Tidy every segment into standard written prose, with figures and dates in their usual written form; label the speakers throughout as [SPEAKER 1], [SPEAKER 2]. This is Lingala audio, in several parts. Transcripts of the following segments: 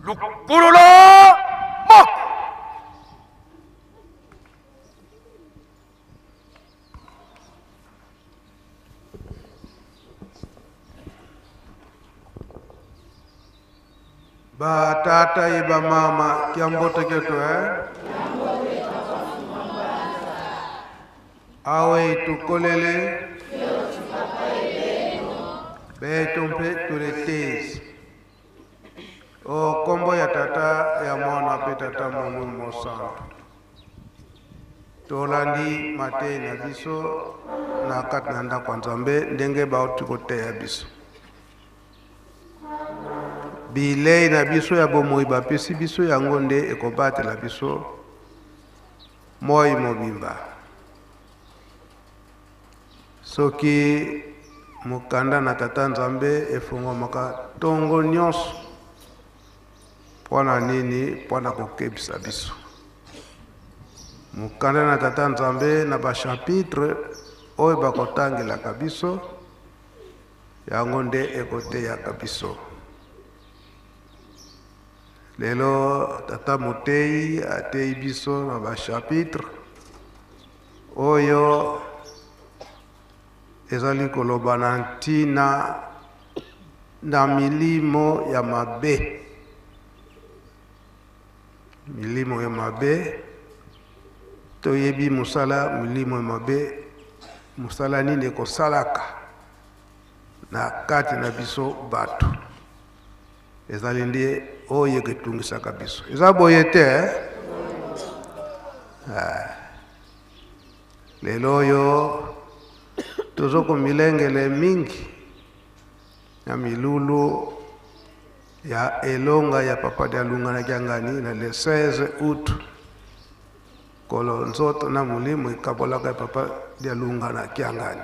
[SPEAKER 1] Lukulula moko.
[SPEAKER 2] Ba tata ye ba mama kiambote ketu eh? Awe tukolele beto mpe tuletezi o kombo ya tata ya mwana mpe tata molimo mosantu tolandi mateyi na biso na kati na ndako ya nzambe ndenge bauti koteya biso Bilei na biso ya bomoi bapesi biso yango nde ekobatela biso moi mobimba. Soki mokanda na Tata Nzambe efongwamaka ntongo nyonso, mpo na nini? Mpo na kokebisa biso. Mokanda na Tata Nzambe na bachapitre oyo bakotangelaka biso Yango nde ekoteyaka biso. Lelo tata moteyi ateyi biso na ba chapitre oyo ezali koloba na ntina na milimo ya mabe. Milimo ya mabe, toyebi mosala milimo ya mabe mosala nini ekosalaka na kati na biso bato. Ezali nde oyo eketungisaka biso. Eza boye te eh? Eh. Lelo oyo tozo komilengele mingi na milulu ya elonga ya Papa Dialungana na Kiangani na le 16 août. Kolo nzoto na molimo ekabolaka ya Papa Dialungana na Kiangani.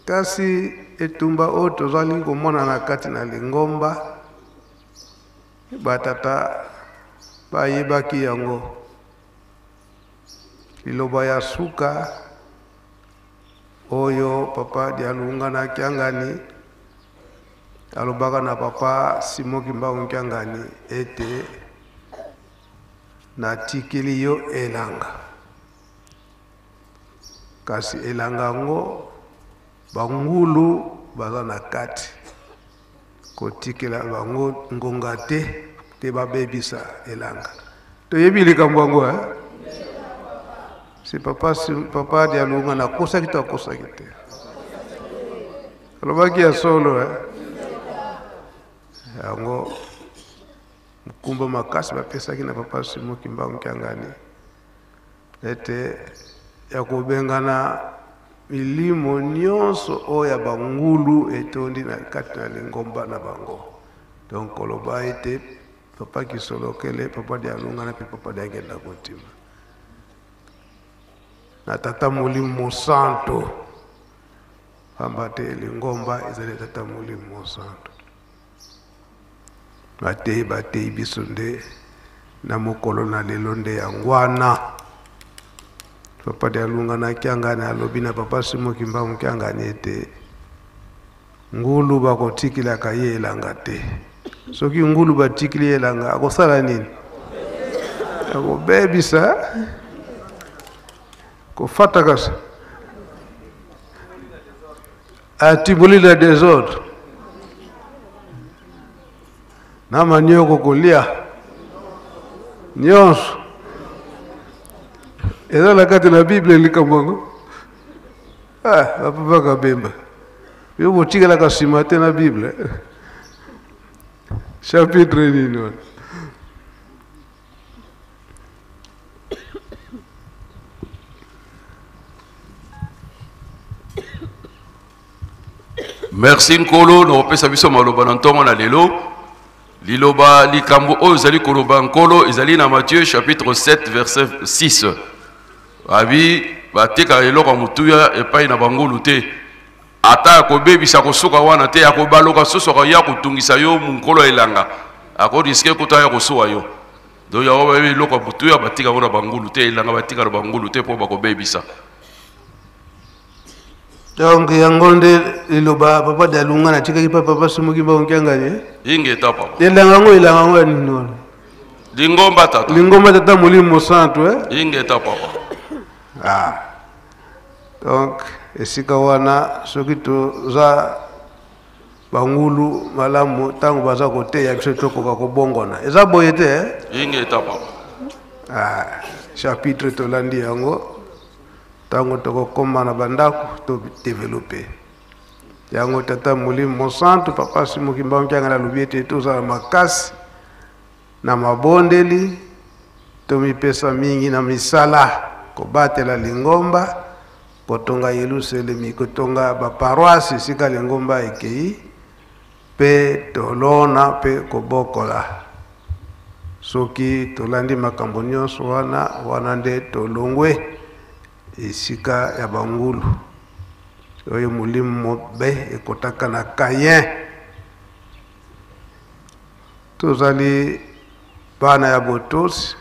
[SPEAKER 2] Kasi etumba oyo tozali komona na kati na lingomba, batata bayebaki yango. Liloba ya suka oyo Papa Dialungana Kiangani alobaka na Papa Simon Kimbangu Kiangani ete natikeli yo elanga, kasi elanga yango bangulu baza na kati, kotikela bango ngonga te te babebisa elanga. Toyebi likambo yango eh? Si papa, si papa Dialungana nakosaki to akosaki te? Alobaki ya solo eh? Yango mokumba makasi bapesaki na papa Simon Kimbangu Kiangani ete ya kobengana milimo nyonso oyo ya bangulu etondi na kati na lingomba na bango. Donc koloba ete papa Kisolokele, papa Dialungana mpe papa Diangenda Kuntima na tata Molimo Mosantu, pamba te lingomba ezali tata Molimo Mosantu. Bateyi bateyi biso nde na mokolo na lelo nde yango wana. Papa Dialungana Kiangani alobi na papa Simon Kimbangu Kiangani ete ngulu bakotikelaka ye elanga te. Soki ngulu batikeli ye elanga akosala nini? Akobebisa, kofata kasi atiboli na desordre na manioko kolia nyonso eza na kati na bible likambo yango. Ah, bapapa Kabemba, yo botikalaka nsima te na bible. Chapitre nini wana?
[SPEAKER 1] Merci Nkolo na kopesa biso maloba na ntongo na lelo. Liloba likambo oyo ezali koloba Nkolo ezali na Matthieu chapitre 7 verset 6. Abi batekaka eloko ya motuya epai na bangulu te, ata akobebisa kosuka wana te, akobaloka susu akoya kotungisa yo nkolo ya elanga, akoriske kuta ya kosuwa yo. Donc yango bayebi eloko ya motuya batika yango na bangulu te, elanga batika na bangulu te mpo bakobebisa.
[SPEAKER 2] Donc yango nde liloba papa Dialungana atikaki pa papa Simon Kimbangu Kiangani, eh?
[SPEAKER 1] Ingeta papa.
[SPEAKER 2] Elanga yango, elanga yango ya nini wana?
[SPEAKER 1] Lingomba tata.
[SPEAKER 2] Lingomba tata Molimo Mosantu, eh?
[SPEAKER 1] Ingeta papa.
[SPEAKER 2] Ah. Donc esika wana soki toza bangulu malamu, ntango baza koteya biso tokoka kobongona. Eza boye te, eh?
[SPEAKER 1] Ingeta papa.
[SPEAKER 2] Ah, chapitre tolandi yango, ntango tokokóma na bandako todevelope yango. Tata Molimo Mosantu papa Simon Kimbangu Kiangani alobi ete tozala makasi na mabondeli, tomipesa mingi na misala, kobatela lingomba, kotonga Yelusalemi, kotonga baparoise esika lingomba ekei, mpe tolona mpe kobokola. Soki tolandi makambo nyonso wana, wana nde tolongwe esika ya bangulu oyo molimo mobe ekotaka na Kayen. Tozali bana ya botosi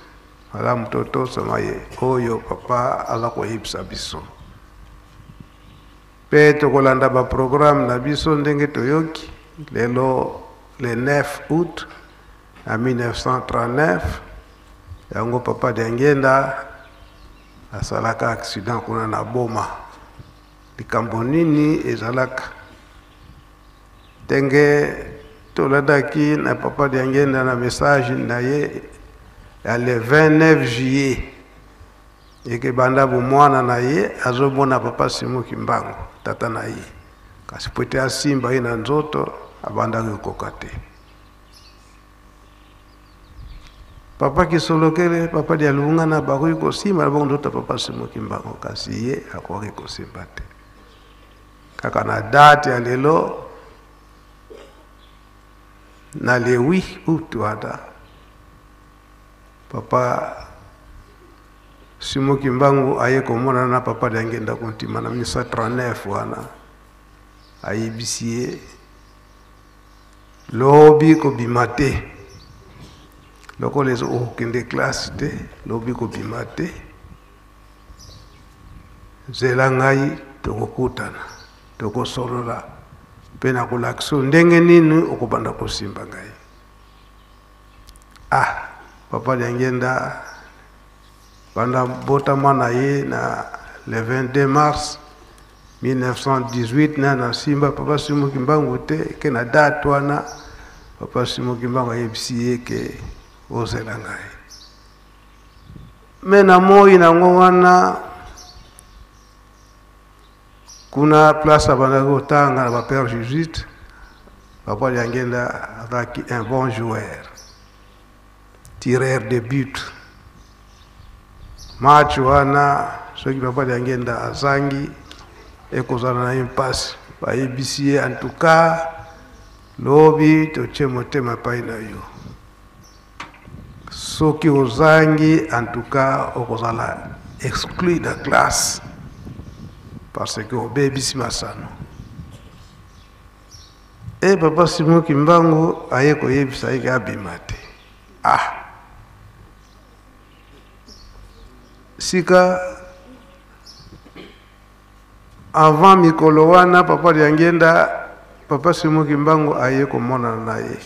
[SPEAKER 2] malamu, totosama ye oyo papa aza koyebisa biso, mpe tokolanda baprogramme na biso ndenge toyoki lelo, le 9 août na 1939. Yango papa Diangenda asalaka accident kuna na Boma. Likambo nini ezalaka ndenge tolandaki na papa Diangenda na message na ye ya le 29 juillet, eke banda bomwana na ye azomona papa Simon Kimbangu tata na ye, kasi po ete asimba ye na nzoto abandaki kokoka te. Papa Kisolokele, papa Dialungana bakoki kosimba na bango nzoto ya papa Simon Kimbangu, kasi ye akoki kosimba te. Kaka na date ya lelo, na le 8 août wana, papa Simon Kimbangu aye komonana na papa Diangenda Kuntima na 1939 wana, ayebisi ye: lobi kobima te, lokola okokende classe te, lobi kobima te, zela ngai, tokokutana, tokosolola, mpe nakolakisa ndenge nini okobanda kosimba ngai. Ah, papa Diangenda banda botama na ye na le 22 mars 1918 na nasimba papa Simon Kimbangu te, ke na date wana papa Simon Kimbangu ayebisi ye ke ozela ngai. Me na moi nango wana kuna place abandaki kotanga na bapère jésuite, papa Diangenda azalaki un bon joueur, tireur de but. Match wana, soki papa Diangenda azangi, ekozala na ye mpasi. Bayebisi ye: en tout cas lobi totie motema epai na yo, soki ozangi, en tout cas okozala exclu na classe parce que obebisi masano. E papa Simon Kimbangu aye koyebisa ye ke abima te. Ah, sika avant mikolo wana, papa Diangenda, papa Simon Kimbangu aye komonana na ye,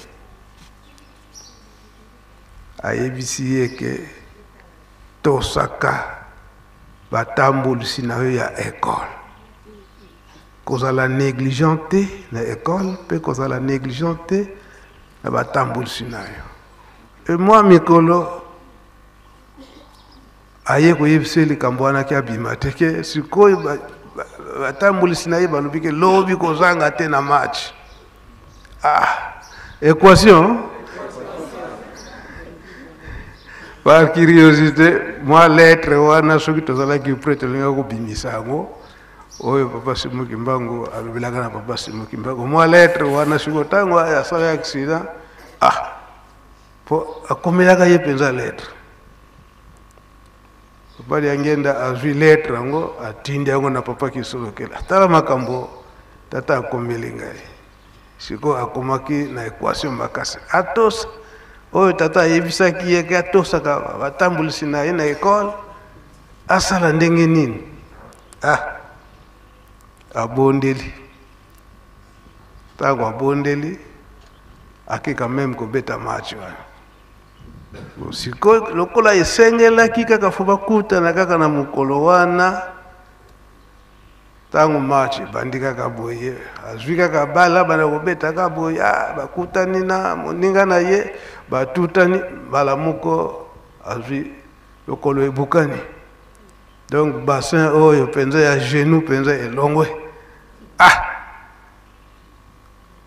[SPEAKER 2] ayebisi ye ke tosaka batambolisi na yo ya ekole, kozala négligent te na ekole mpe kozala négligent te na batambolisi na yo. E mwa mikolo aye koyebisa ye likambo wana ke abima te, ke sikoyo batambolisi na ye balobi ke lobi kozanga te na match. Ah, équation. Par curiosité, mwa lettre wana, soki tozalaki prêt, tolingaki kobimisa yango oyo papa Simon Kimbangu alobelaka na papa Simon Kimbangu. Mwa lettre wana, sikoyo ntango asala accident, ah, po akomelaka ye mpenza lettre, papa Diangenda azwi lettre yango, atindi yango na papa Kisolokela: tala makambo tata akomeli ngai. Sikoyo akomaki na équation makasi, atosa oyo tata ayebisaki ye ke atosaka batambolisi na ye na ekole, asala ndenge nini? Ah. Abondeli. Ntango abondeli, ake quand même kobeta match wana. Bon, sikoyo lokola esengelaki kaka fo bakutana kaka na mokolo wana, ntango match ebandi kaka boye, azwi kaka bala bana kobeta kaka boye, ah, bakutani na moninga na ye, batutani mbala moko, azwi lokolo ebukani. Donc bassin oyo mpenza ya genou mpenza elongwe. Ah!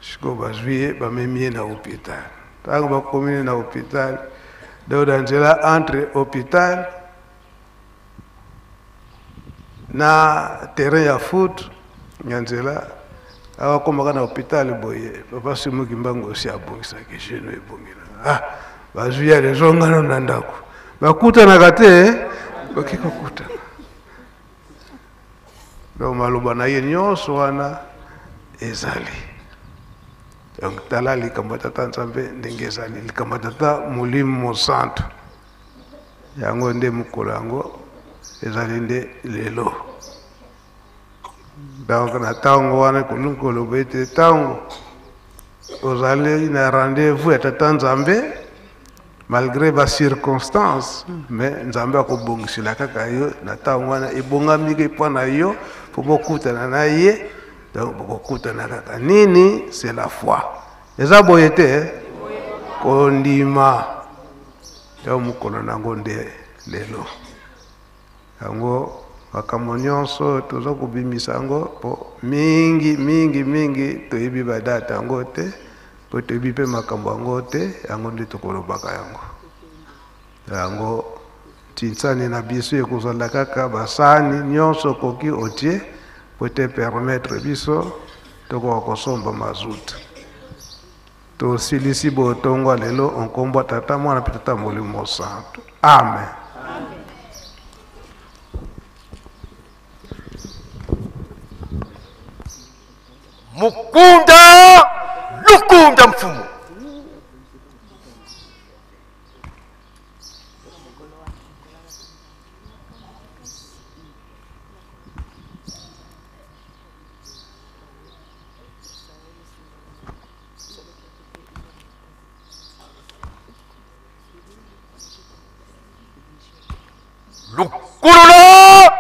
[SPEAKER 2] Sikoyo bazwi ye, bamemi ye na hôpital. Ntango bakomi ye na hôpital, donc na nzela entre hôpital na terrain ya foot, na nzela awa akomaka na hôpital boye, papa Simon Kimbangu osi abongisaki genou ebongi na. Ah! Bazwi ya lezongano na ndako. Bakutanaka te, bake kokutana. Donc maloba na ye nyonso wana ezali. Donc tala likambo ya Tata Nzambe ndenge ezali, likambo ya Tata Molimo Mosantu. Yango nde mokolo yango ezali nde lelo. Donc na ntango wana kolingi koloba ete ntango ozali na rendez-vous ya Tata Nzambe, malgré ba circonstances, mais Nzambe akobongisela kaka yo na ntango wana ebongami mpo na yo mpo bokutana na ye. Donc bokokutana kaka nini? C'est la foi. Eza boye te, kondima. Donc mokolo nango nde lelo. Yango makambo nyonso toza kobimisa yango po mingi mingi mingi toyebi ba date yango te, po toyebi pe makambo yango te, yango nde tokolobaka yango. Yango tinsani na biso ekozala kaka basani nyonso okoki otie po te permettre biso tokoka kosomba mazout. Tosilisi botongwa lelo nkombo ya Tata, Mwana mpe Tata Molimo Mosantu. Amen.
[SPEAKER 3] Mukunda lukunda mfumu. Lukulula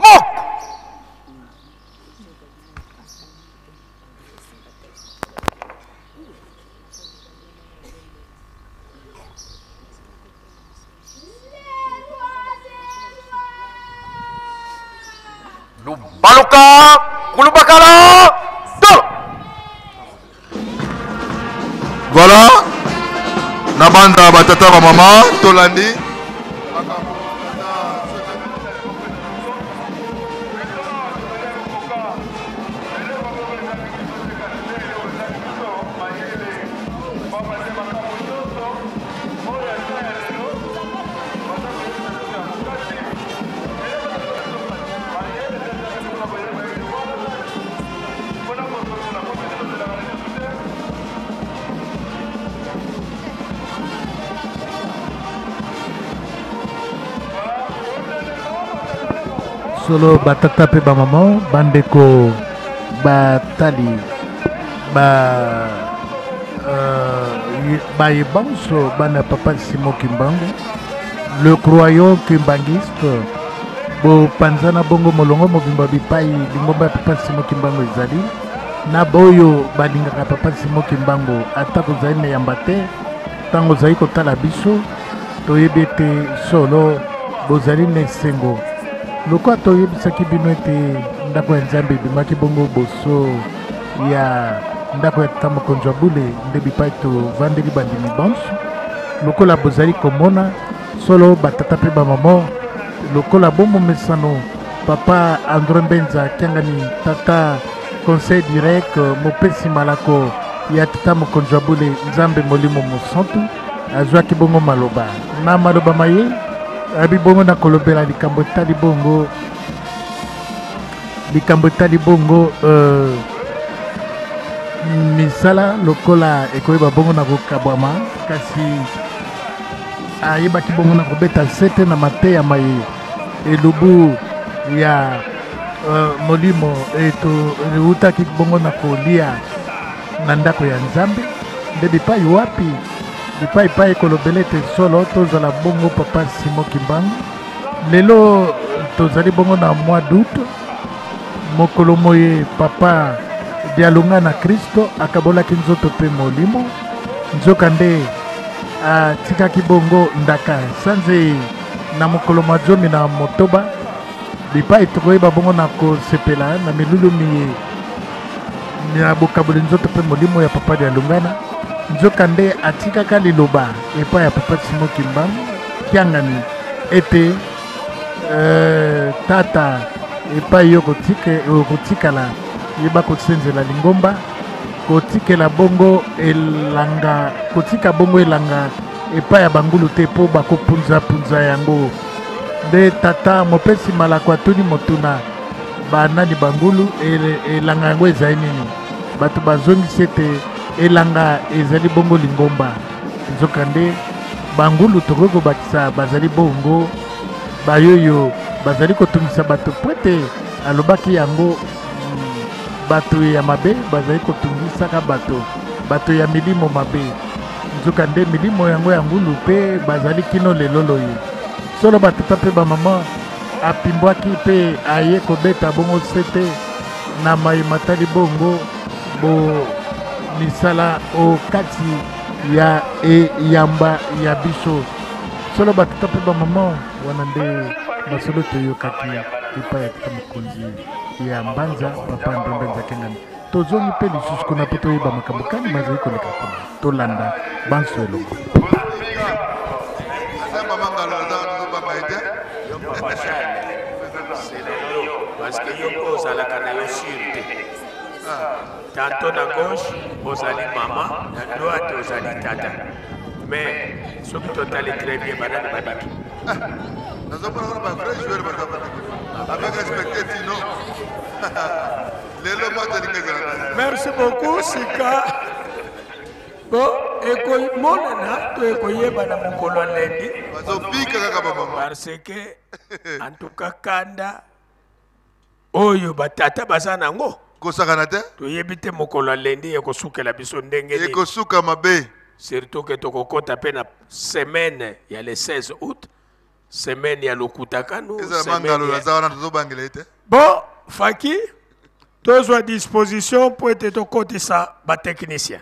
[SPEAKER 3] moko. Lubaluka kulubakala dolo.
[SPEAKER 4] Voilà, na banda batata ba mama tolandi.
[SPEAKER 5] Solo batata pe ba maman, bandeko batali ba baye banso bana papa Simon Kimbangu, le croyant kimbanguiste, bopanzana bongo molongo mobimba bipai lingomba ya papa Simon Kimbangu ezali na boyo balingaka papa Simon Kimbangu, ata kozali na yamba te ntango ozali kotala biso, toyebi ete solo bozali na esengo. Lokola toyebisaki bino ete ndako ya Nzambe ebimaki bongo boso ya ndako ya tata mokonzi wa bule nde bipai tovandeli bandimi banso, lokola bozali komona solo batata mpe bamama, lokola bomomesano papa André Mbenza Kiangani, tata conseil direct mopesi malako ya tata mokonzi wa bule Nzambe Molimo Mosantu, azwaki bongo maloba na maloba maye abi bongo na kolobela likambo etali bongo likambo etali bongo misala lokola ekoyeba bongo na kokabwama, kasi ayebaki bongo na kobeta sete na mateya maye elubu ya uh, molimo eutaki bongo na kolia na ndako ya Nzambe nde bipai wapi bipai pai ekolobela ete solo tozala bongo papa Simon Kimbangu. Lelo tozali bongo na mois d'août, mokolo moye papa Dialunga na Kristo akabolaki nzoto mpe molimo, nzokande atikaki bongo ndaka sanze na mokolo mwa 16 bipai tokoyeba bongo na kosepela na milulu miye na bokaboli nzoto mpe molimo ya papa Dialungana. Nzokande atikaka liloba epai ya papa Simon Kimbangu Kiangani ete tata epai yo okotikala yeba kosenzela lingomba, kotikela bongo elanga, kotika bongo elanga epai ya bangulu te mpo bakopunzapunza yango. Nde tata mopesi malako atuni motuna, banani bangulu, elanga yango ezali nini? Bato bazongisi ete elanga ezali bongo lingomba. Nzokande bangulu tokoki kobakisa bazali bongo bayoyo bazali kotungisa bato mpo ete alobaki yango bato ya mabe bazali kotungisaka bato, bato ya milimo mabe. Nzokande milimo yango ya ngulu mpe bazali kino lelo loye. Solo batata mpe bamama apimbwaki mpe aye kobeta bongo sete na mai matali bongo bo misala o kati ya eyamba ya biso. Solo batata mpe bamama, wana nde masolo toyokaki epai ya tata mokonzi ya Mbanza, papa Andre Mbanza Kengani. Tozongi mpe lisusu kuna mpo toyeba makambo kani mazali koleka kuna. Tolanda banso elongo.
[SPEAKER 6] Parce que yo mpe ozalaka na yo sur te. Tantôt na gauche ozali mama, na droite ozali tata. Mais soki totali très bien banani babiki.
[SPEAKER 4] Nazomona kuna ba vrai joueur baza kuna. Avec respecte Tino. Lelo match elingi ezala te.
[SPEAKER 6] Merci beaucoup Sika. Bon, ekomonana to ekoyebana mokolo ya lundi.
[SPEAKER 4] Bazobika kaka ba mama.
[SPEAKER 6] Parce que en tout cas kanda oyo batata baza nango
[SPEAKER 4] kosakana te.
[SPEAKER 6] Toyebi te mokolo ya lundi ekosukela biso ndenge nini.
[SPEAKER 4] Ekosuka mabe.
[SPEAKER 6] Surtout que tokokota pe na semaine ya le 16 août, semaine ya lokuta kanu,
[SPEAKER 4] Ezala
[SPEAKER 6] semaine
[SPEAKER 4] mangalo
[SPEAKER 6] ya
[SPEAKER 4] naza wana tozobangela ye te.
[SPEAKER 6] Bon, Faki, tozwa disposition mpo ete tokotisa ba technicien.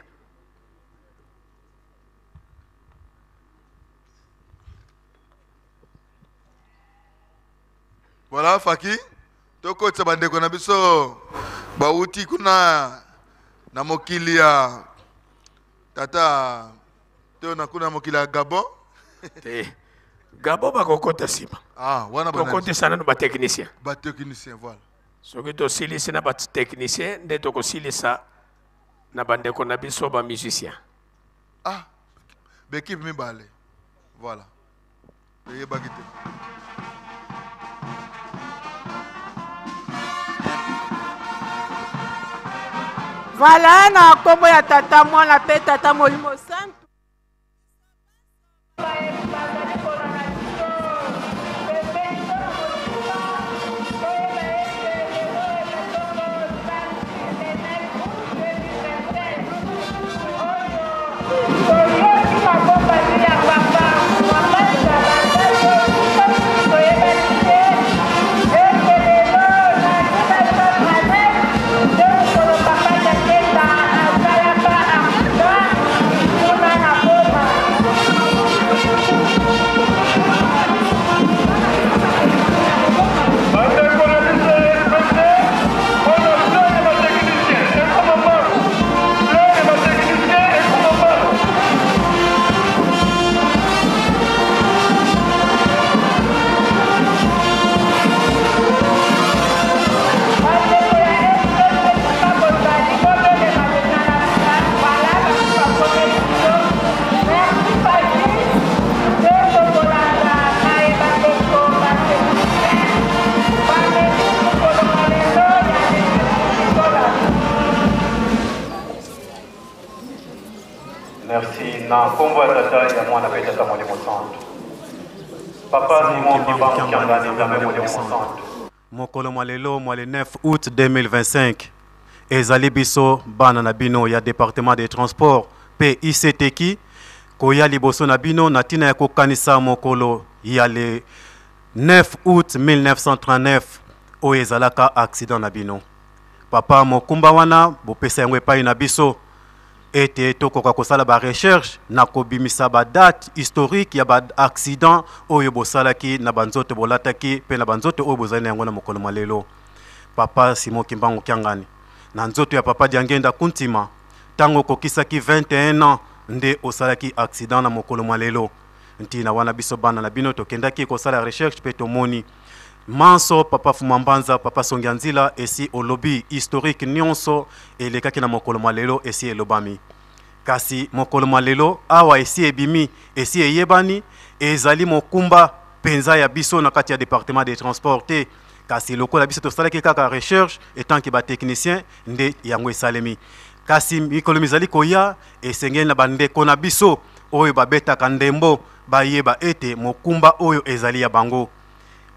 [SPEAKER 4] Voilà, Faki, tokotisa bandeko na biso bauti kuna na mokili ya tata to na kuna mokili ya Gabon.
[SPEAKER 6] Te. Gabon bakokota nsima.
[SPEAKER 4] Ah, wana bana
[SPEAKER 6] Tokotisa nanu ba technicien.
[SPEAKER 4] Ba technicien, voilà.
[SPEAKER 6] Soki tosilisi na ba technicien nde tokosilisa na bandeko na biso ba musicien.
[SPEAKER 4] Ah, ba équipe mibale. Voilà. Eyebaki te.
[SPEAKER 7] Voilà, na kombo ya tata mwana pe tata molimo santu.
[SPEAKER 8] Merci na nkombo ya Tata, ya Mwana mpe Tata Molimo Santu. Papa Simon Kimbangu Kiangani, Nzambe Molimo Santu. Mokolo mwa lelo mwa le 9 août 2025 ezali biso bana na bino ya departement de transport mpe ICTQ koya liboso na bino na ntina ya kokanisa mokolo ya le 9 août 1939 oyo ezalaka accident na bino. Papa, mokumba wana bopesa yango epai na biso ete tokoka kosala ba recherche na kobimisa ba date historique ya ba accident oyo bosalaki na banzoto bolataki mpe na banzoto oyo bozali na yango na mokolo mwa lelo. Papa Simon Kimbangu Kiangani, na nzoto ya Papa Diangenda Kuntima, ntango okokisaki 21 ans nde osalaki accident na mokolo mwa lelo. Ntina wana biso bana na bino tokendaki kosala recherche mpe tomoni manso papa Fuma Mbanza, papa Songia Nzila, esi olobi historique nyonso elekaki na mokolo mwa lelo esi elobami. Kasi mokolo mwa lelo awa esi ebimi, esi eyebani, ezali mokumba mpenza ya biso na kati ya departement de transport te. Kasi lokola biso tosalaki kaka recherche etant que ba technicien nde yango esalemi. Kasi mikolo mizali koya esengeli na bandeko na biso oyo babetaka ndembo bayeba ete mokumba oyo ezali ya bango.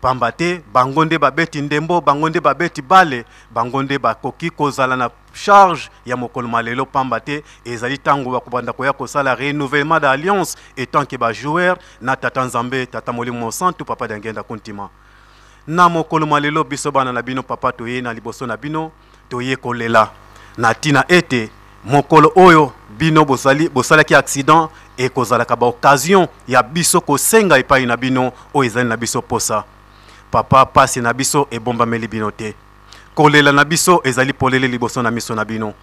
[SPEAKER 8] Pamba te bango nde babeti ndembo, bango nde babeti bale, bango nde bakoki kozala na charge ya mokolo ma lelo, pamba te ezali ntango bakobanda koya kosala renouvellement d'alliance etant que ba joueur na Tata Nzambe, Tata Molimo Mosantu, Papa Diangienda Kuntima. Na mokolo ma lelo biso bana na bino papa toye na liboso na bino, toye kolela na ntina ete mokolo oyo bino bozali bosalaki accident ekozalaka ba occasion ya biso kosenga epai na bino oyo ezali na biso posa. Papa, pasi na biso ebombameli bino te, kolela na biso ezali polele liboso na miso na bino.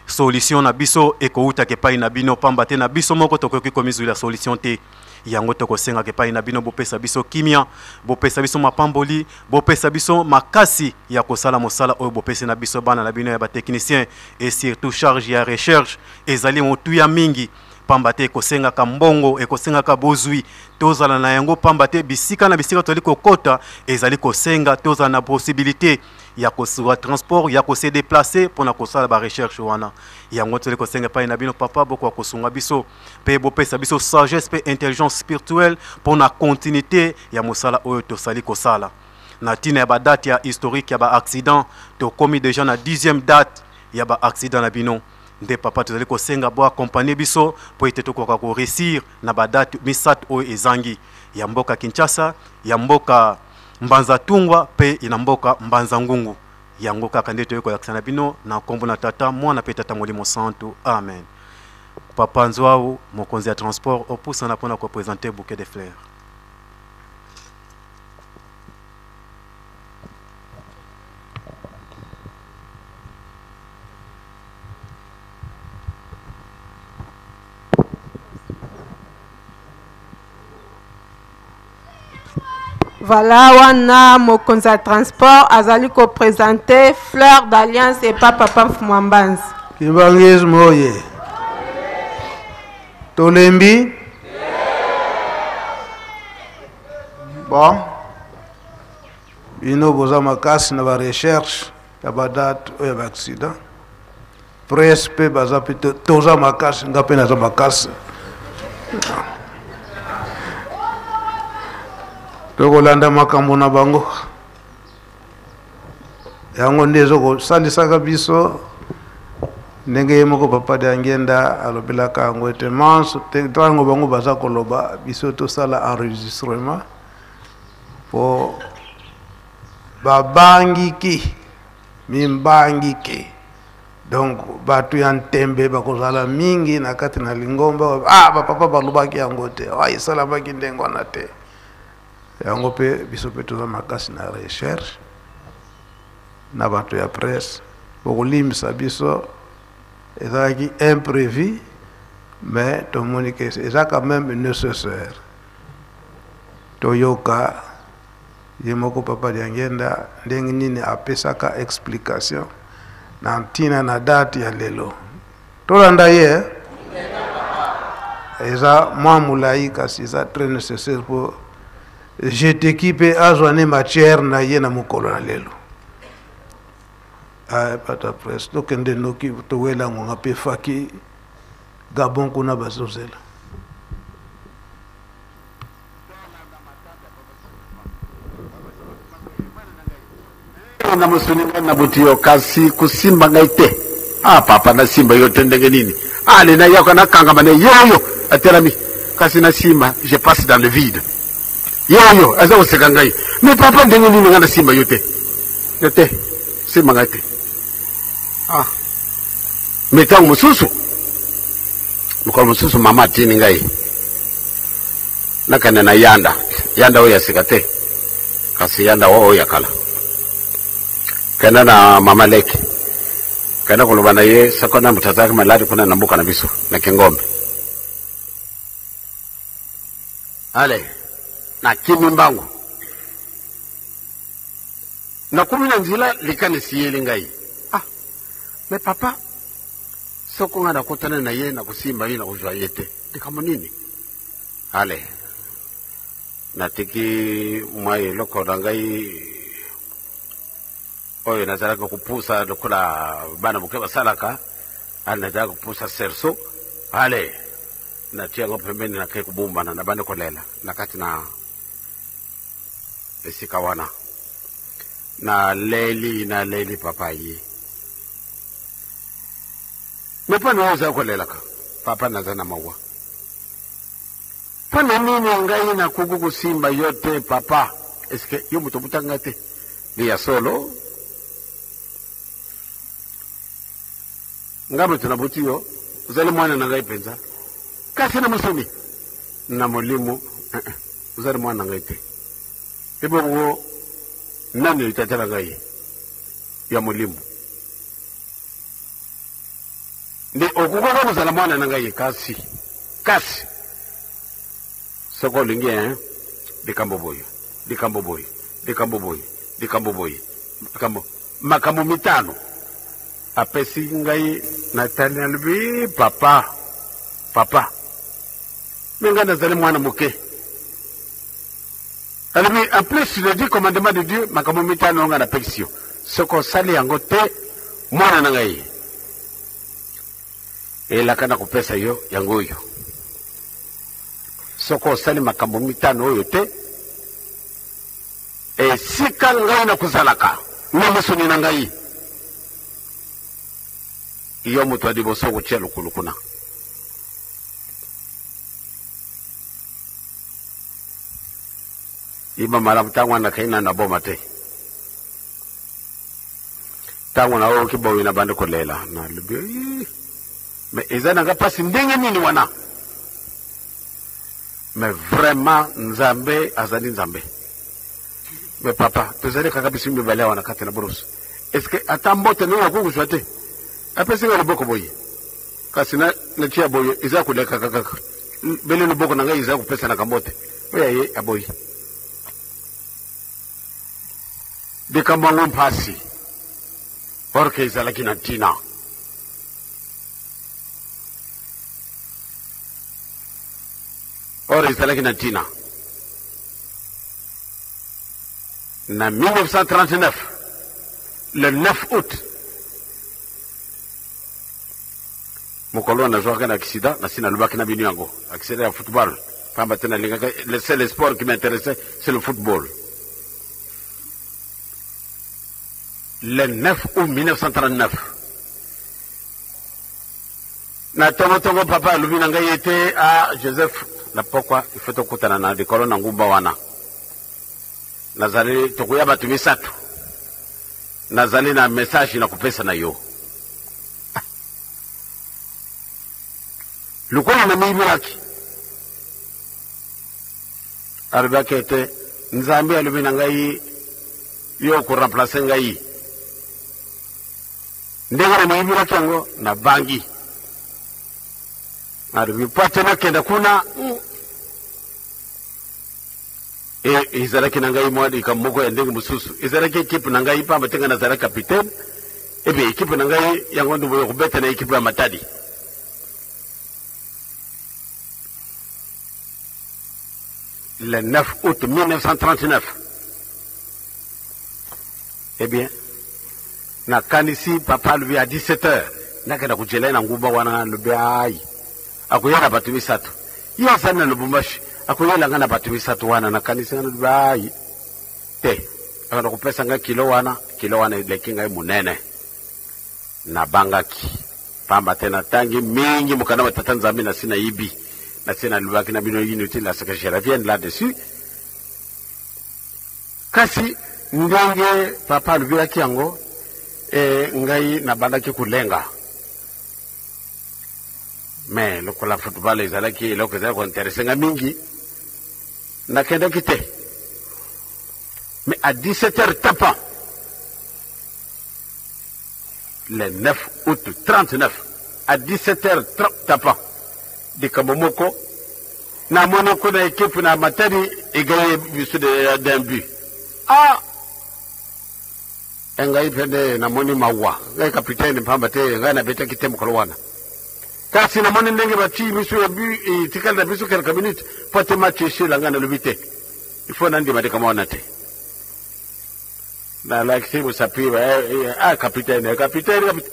[SPEAKER 8] Solution na biso ekowutaka epai na bino, pamba te na biso moko tokoki komizwila solution te. Yango tokosengaka epai na bino, bopesa biso kimia, bopesa biso mapamboli, bopesa biso makasi ya kosala mosala oyo bopesi na biso bana na bino ya ba techniciens, et surtout charge ya recherche ezali motuya mingi, pamba te ekosengaka mbongo, ekosengaka bozwi tozala na yango, pamba te bisika na bisika tozali kokota ezali kosenga tozala na possibilité ya kozwa transport, ya kose déplacer mpona kosala ba recherche wana. Yango tozali kosenga epai na bino papa, bokoka kosunga biso mpe bopesa biso sagesse mpe intelligence spirituelle mpona continuité ya mosala oyo tosali kosala. Na ntina ya ba date ya historique ya ba accident, tokomi déjà na 10e date ya ba accident na bino. Nde papa tozali kosenga bo accompagner biso mpo ete tokoka ko réussir na ba date misato oyo ezangi, ya mboka Kinshasa, ya mboka Mbanza Tungwa mpe na mboka Mbanza Ngungu. Yango kaka nde toyei kolakisa na bino na nkombo na Tata, Mwana mpe Tata Molimo Santu. Amen. Papa Nzwau, mokonzi ya transport, opusana mpona ko présenter bouquet de fleurs.
[SPEAKER 7] Voilà wana mokonzi ya transport azali ko présenter fleur d'alliance epa papa Mfumua Mbanzi.
[SPEAKER 2] Kimbanguisme oye. Tolembi? Bon. Bino boza makasi na ba recherche ya ba date oyo ya ba accident. Presse pe baza pe toza makasi, nga pe naza makasi. Tokolanda makambo na bango. Yango nde ezokosalisaka biso ndenge ye moko papa Diangienda alobelaka yango ete manso ntango bango baza koloba biso tosala enregistrement po babangiki mimbangiki donc bato ya ntembe bakozala mingi na kati na lingomba. Ah, bapapa balobaki yango te, ah, esalamaki ndenge wana te. Yango mpe biso mpe toza makasi na recherche na bato ya presse, bokolimbisa biso ezalaki imprévu, mais tomoni ke eza quand même nécessaire toyoka ye moko papa Diangienda ndenge nini apesaka explication na ntina na date ya lelo. Tolanda ye, eza mwa molai kasi eza très nécessaire po jeteki mpe azwa ne matière na ye na mokolo na lelo. Ah, pata presse tokende noki towela ngonga mpe faki Gabon kuna bazozela.
[SPEAKER 9] na mosuni ngai nabuti yo kasi kosimba ngai te ah papa nasimba yo te ndenge nini ale nayaka nakangama na ye oyo atelami kasi nasimba je passe dans le vide ye oyo aza koseka ngai mais papa ndenge nini ngai nasimba yo te yo te simba ngai te ah mais ntango mosusu mokolo mosusu mama atindi ngai nakende na yanda yanda oyo ya sika te kasi yanda oyo ya kala kenda na mama leki kenda koloba na ye soko na moto azalaki maladi kuna na mboka na biso na kingombe ale nakimi mbangu nakomi na nzela likanisi yeli ngai ah me papa soko ngai nakutana na ye nakosimba ye nakozwa ye te likambo nini ale natiki mwa eloko na ngai oyo nazalaki kopusa lokola bana moke basalaka ale nazalaki kopusa cerceau ale natia yango pembeni nakei kobumbana nabandi kolela na kati na esika wana naleli naleli papa ye me mpo na oza kolelaka papa naza na mawa mpo na nini ngai nakoki kosimba yo te papa eske yo moto obutaka ngai te nde ya solo ngai moto nabuti yo ozali mwana na ngai mpenza kasi na mosuni na molimo eh, eh, ozali mwana na ngai te ebongo nani tata na ngai ya molimo nde okokaka kozala mwana na ngai kasi kasi soki olingi hein likambo boye likambo boye likambo boye likambo boye likambo makambo mitano apesi ngai natali nalobi papa papa me ngai nazali mwana moke alobi en plus le dit commandement de dieu makambo mitano ngai napekisi yo soki osali yango te mwana na ngai elaka na kopesa yo yango oyo soki osali makambo mitano oyo te esika ngai nakozalaka na mosuni na ngai yo moto ya liboso okotia lokolo kuna yeba malamu ntango wana nakei nano na boma te ntango nayoki boye nabandi kolela nalobi me eza nanga mpasi ndenge nini wana mais vraiment nzambe azali nzambe me papa tozali kaka biso mibale awa na kati na brousse est ce que ata mbote ndenge nakoki kozwa te apesi nga loboko boye kasi natia boye eza kolekaka kaka bele loboko na ngai eza kopesanaka mbote oyo aye aboyi likambo yango mpasi orke ezalaki na ntina or ezalaki na ntina na 1939 le 9 août mokolo wana nazwaka na accident nasi nalobaki na bino yango accident ya football pamba te nalingaka le seul sport qui m'intéressait c'est le football le 9 août 1939 na tongotongo papa alobi na ngai ete a ah, joseph na pokwa ifo tokutana na likolo na ngumba wana nazali tokoya bato misato nazali na message na kopesa na yo ah. lokola namiyibelaki alobaki ete nzambe alobi na ngai yo okoremplace ngai ndenge namiyibelaki yango nabangi alobi mpo ate nakenda kuna mm. E, ezalaki na ngai mwa likambo moko ya ndenge mosusu. Ezalaki ekipe na ngai, mpamba te ngai nazalaki kapitene, ebe ekipe na ngai yango nde boye kobeta na ekipe ya Matadi. Le 9 août 1939. Eh bien, nakanisi papa alobi à 17 heures nakenda kojela ye na nguba wana alobi ai akoya na bato misato ye azali na lubumbashi akoyela ngai na bato misato wana nakanisi ngai nalobi ai te Akenda kopesa ngai kilo wana, kilo wana eleki ngai monene. Nabangaki, pamba te natangi mingi mokanda wa Tata Nzambe, nasi nayibi, nasi nalobaki na bino inutile à ce que je revienne là-dessus. Kasi ndenge papa alobelaki yango, e, ngai nabandaki kolenga. Mais lokola football ezalaki eloko ezalaki kointeresse ngai mingi, nakendaki te. Mais à 17 heures tapant, le 9 août 39, à 17 heures tapant, likambo moko namoni kuna ekipe na Matadi egaye biso d'un but. Ah! Ngai mpe nde namoni mawa, ngai kapitene mpamba te ngai nabetaki te mokolo wana. Kasi namoni ndenge batii biso ya but etikali na biso quelques minutes mpo te match esila, ngai nalobi te, il faut nandima likambo wana te. Nalakisi mosapi, ah kapitene, kapitene, kapitene.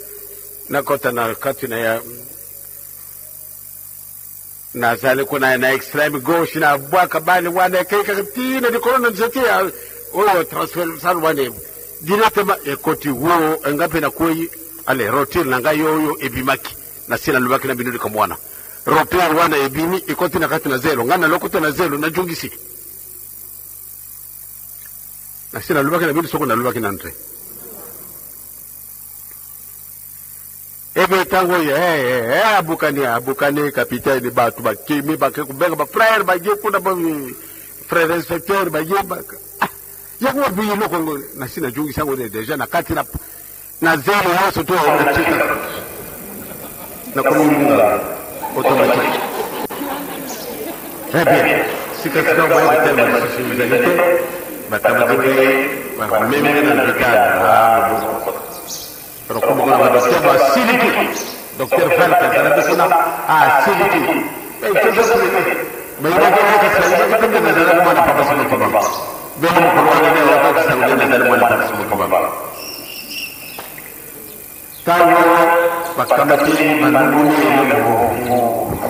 [SPEAKER 9] Nakota na kati na ya nazali kuna na extreme gauche, na bwaka bale wana ekei kaka ti na likolo na nzete ya oyo transversal wana directement ekoti wo nga mpe nakwei. Ale roture na ngai oyo ebimaki, nasi nalobaki na bino likambo wana, roture wana ebimi ekoti na kati na zelo, ngai nalokota na zelo najungisi. Nasi nalobaki na bino soko nalobaki nanu te. Ebe ntango oyo abukani, abukani kapitene, bato bakimi, bake kobenga bafrère, baye kuna ba frère inspecteur, baye yango wapi eloko yango. Nasi najungisi yango deja na kati na zelo nyonso to natika nakomi munga automatique. Très bien, sikasika boye kotelema lisusu ezali te. Bakamati ngai, bamemi ngai na l'hôpital. Tokoma kuna ba docteur basiliki, docteur Falk azalaki kuna asiliki, bayibaki kasi bayibaki te nde nazalaki mwana Papa Simon Kimbangu. Bino mokolo wana nde ayokaki sango nde nazali mwana Papa Simon Kimbangu. Ntango bakamati balongoli eloko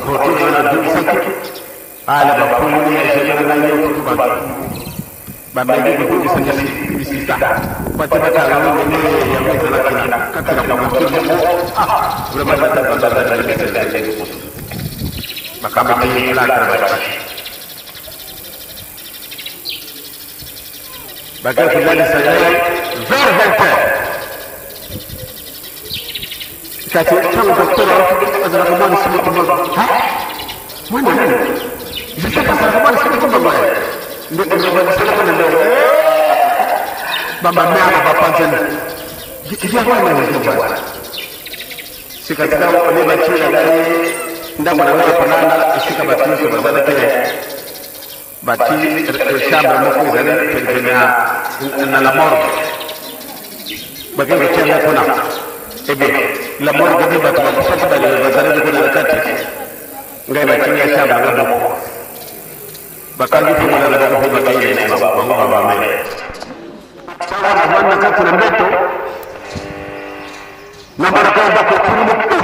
[SPEAKER 9] rotule wana abimisaki, ala bafungoli ya na ngai nyonso, bato bameki kobimisa misisa pate batala yango ndenge yango ezalaki na kati na couverture moko. Ah, vraiment bakamati platre, batiki, bakei kolalisa ye vers 20 heures. Kasi ntango docteur azalaka mwana Simon Kimbangu, mwana nani Joseph azalaka mwana Simon Kimbangu, nde na ndenge bamamere bapanzani yango wana wana. Sikasika nde batiela ngai ndako na ngai kolala, esika bato nyonso bazalaki, bati chambre moko ezali penepene na la morgue, bakei kotia ngai kuna. Eh bien, la morgue nde bato bakufaki bazalaki kuna na kati. Ngai batie ngai chambre nga moko, bakangi mpe mona na bango mpe bakei na bango bamamere. Ntango navandi na kati na mbeto, namonaka bakotuni motu,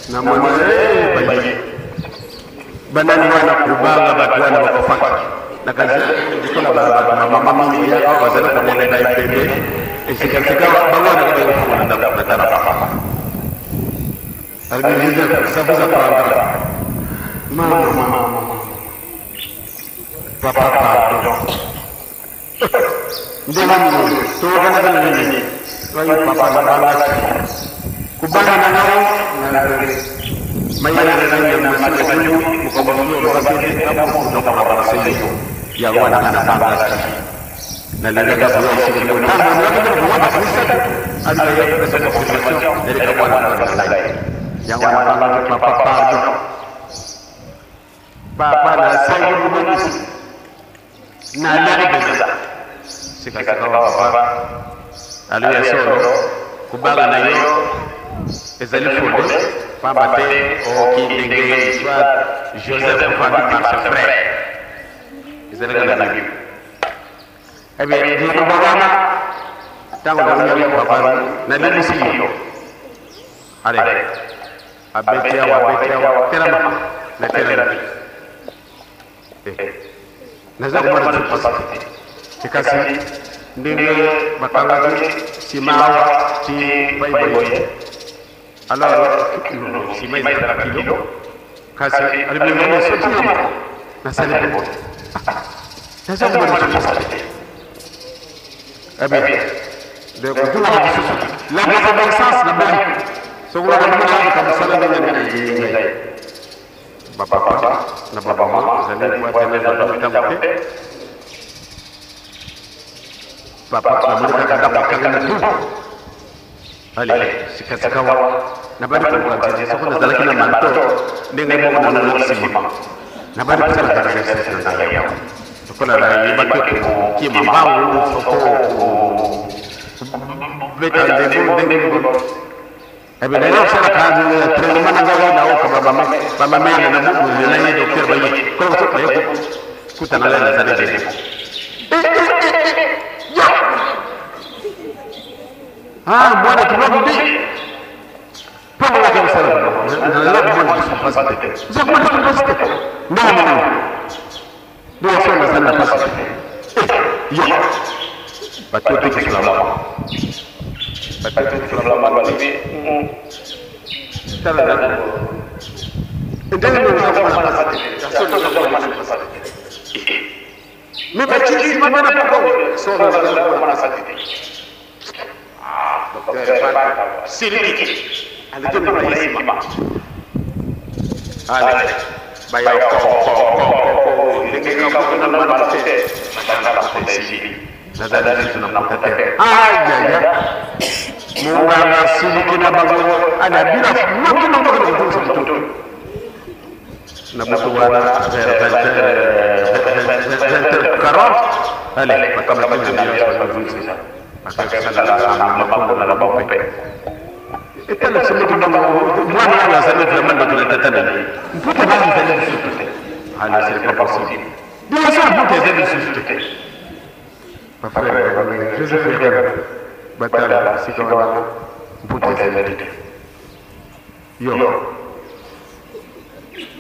[SPEAKER 9] namoni bayi banani wana kobanga bato wana bakofaki nakanisi lokola bamama mingi yaka bazali komona na ebembe esikasika, bango wana kaka kofungola ndako na tala papa. Alobi, Joseph, ça vous apprendra. Mama, mama, papa, pardon. Ndenge nini toyokanaka na nini? Ngai papa nabangaki kobanga na ngai na mayele na ngai na masina zungu mokambo mosusu alobaki ete namokonokoka baseli yango wana nga nabangaki, nalingaka koya esika moko ntango nalingaki mpe koya bato misato alingaki kopesa confirmation ya likambo wana na ngai. Yango wana nabangaki, papa pardon, papa nasengi bobongisi, nalali mpenza. Sikasika papa alobi, ya solo kobanga na yo ezali fonde, pamba te okoki ndenge histoire Joseph vendu par ses frères ezalaka na Bible. Eh bien, liloba wana ntango namonaki papa, nalimbisi yo. Ale abeti awa, abeti awa, telama, natelami, naza komona lisusu pasi te. Te kasi ndenge bakangaki nsima awa ti pai boye alors nsima ezalaka kilo kasi alobi mama soki nasali boye naza komona lisusu te. Eh bien, donc kozonga lisusu la désobéissance na boni soki olobaki mosala ndenge ndenge ngai bapapa na bamama ezali boite na ntango te. Papa namoni kaka ndako ekangami tu. Ale sikasikawa nabandi koluka nzela. Soko nazalaki na manto ndenge moko nalongo nsima, nabandi kosala exercice na ngai yawa lokola nayebaki kokima mbangu, soko kobeta ndembo ndenge ebe naye kosalaka entraînement na ngai. Naoka bamamere na na ye docteur baye kola baye kutana ngai nazali debout. Ah, mwana kibabu bi mpo ngaka kosala nazala komona lisusu mpasi te, oza komona lisusu mpasi te. Ndenge moko ndenge so nazali na mpasi te. Yo bato otekisola moko, bato otekisola moko, balobi tala ndenge ndenge oza komona mpasi te, so oza komona lisusu mpasi te. Mais batie nsima bana poko so nazala komona mpasi te. Docteur siliki aleki mona ye nsima. Ale baya ko ndenge kakuta na bana te, batala kota esili, nazali lisusu na mpota te. Ayaya, monganga siliki na bango ana bina noki noki na kozongisa moto na butu wana vers 20h40. Ale bakamati na ambulance, bazongisa, bakosala makolo na bango mpe etala soki bango mwana wana azali vraiment ndoki na tata na ye. Mputa nani ezali lisusu te. Ale ce n'est pas possible, bien sûr mputa ezali lisusu te. Bafrère Joseph Riana batala sika wana mputa ezali te. Yo